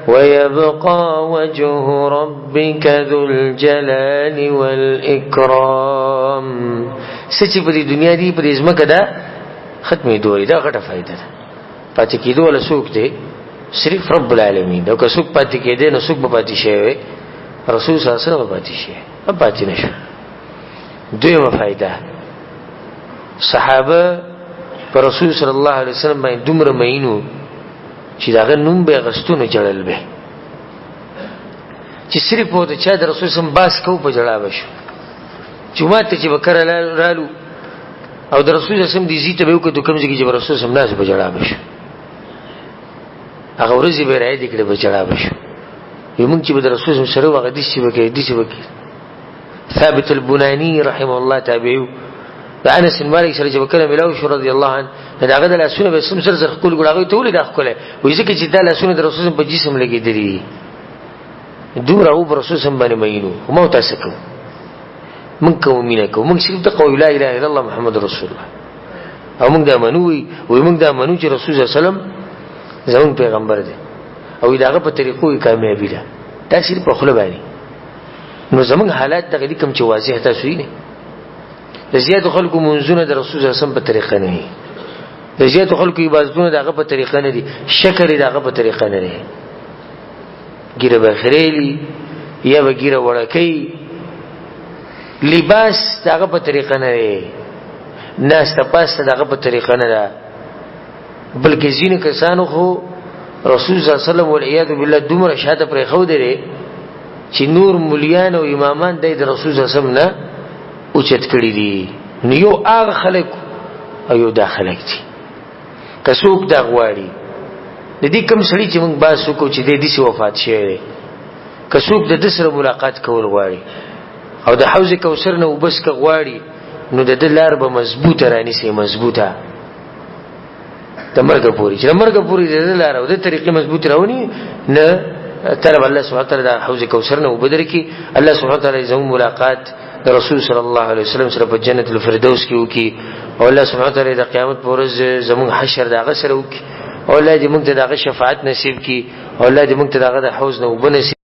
ويبقى وجه ربك ذو الجلال والإكرام. څه چې په دې دنیا دی، په دې ځمکه ده، ختمېدو دی، دا غټه فایده ده. پاتې کېدو والا څوک دی؟ صرف رب العالمین. او که څوک پاتې کېدی نو څوک به پاتې شوی؟ رسول صلی الله علیه وسلم به پاتې شي، هم پاتې نه شو. دویمه فایده، صحابه پر رسول صلی الله علیه وسلم باندې دومره مئینو چې د هغه نوم به یې اخیستو نو ژړل به، چې صرف په د چا د رسول سم باس کو په ژړا به شو. جومات ته چې به کله رالو او د رسول سم دې ځای ته به وکتو کوم ځای کې چې به رسول سم ناست، په ژړا به شو. هغه ورځې به یې رایادې کړې، په ژړا به شو. وایي موږ چې به د رسول سم سره وو، هغه داسې به کوي، داسې به کوي. ثابت البناني رحمه الله تابعي د انس بن مالک سره چې به کله ملاو شو رضی الله عنه، نو د هغه د لاسونه به سم سر سر ښکل کړو. هغوی ته ولې دا ښکلی؟ وایي ځکه چې دا لاسونه د رسول په جسم لګېدلي دي. دومره هغو په رسول سم باندې مئین وو. خو ما او تاسو کوو، موږ کوو مینه کوو، موږ صرف د قول لا اله الا الله محمد رسول الله، او موږ دا منو. وایي موږ دا منو چې رسول صلی الله علیه وسلم زموږ پیغمبر دی او د هغه په طریقو یې کامیابي ده. دا صرف په خوله باندې. نو زموږ حالات دغه دي کوم چې واضح تاسو یې د زیاتو خلکو منځونه د رسول صلی الله علیه وسلم په طریقه نه وي. د زیاتو خلکو عبادتونه د هغه په طریقه نه دي، شکل یې د هغه په طریقه نه دی. ږیره به خریلي یا به ږیره وړه کوي، لباس د هغه په طریقه نه دی، ناسته پاسته د هغه په طریقه نه ده، بلکې ځینې کسانو خو رسول صلی الله علیه وسلم والعیاذ بالله دومره شاته پرېښودی دی چې نور ملیان او امامان دی د رسول صلی الله علیه وسلم نه اوچت کړي دي. نو یو هغه خلک او یو دا خلک دي. که څوک دا غواړي د دې کوم سړي چې موږ بحث وکړو چې دی داسې وفات شوی دی، که څوک د ده سره ملاقات کول غواړي او د حوض کوثر نه اوبه څکه غواړي، نو د ده لار به مضبوطه رانیسي، مضبوطه د مرګ پورې، چې د مرګ پورې د ده لاره او د طریقې مضبوط راوني، نه طلب الله سبحانه وتعالی د حوض کوثر نه اوبه درکړي. الله سبحانه وتعالی زموږ ملاقات د رسول صلی الله علیه وسلم سره په جنت الفردوس کې وکړي، او الله سبحانه وتعالی د قیامت په ورځ زموږ حشر د هغه سره وکړي، او الله دې موږ ته د هغه شفاعت نصیب کړي، او الله دې موږ ته د هغه د حوض نه اوبه نصیب.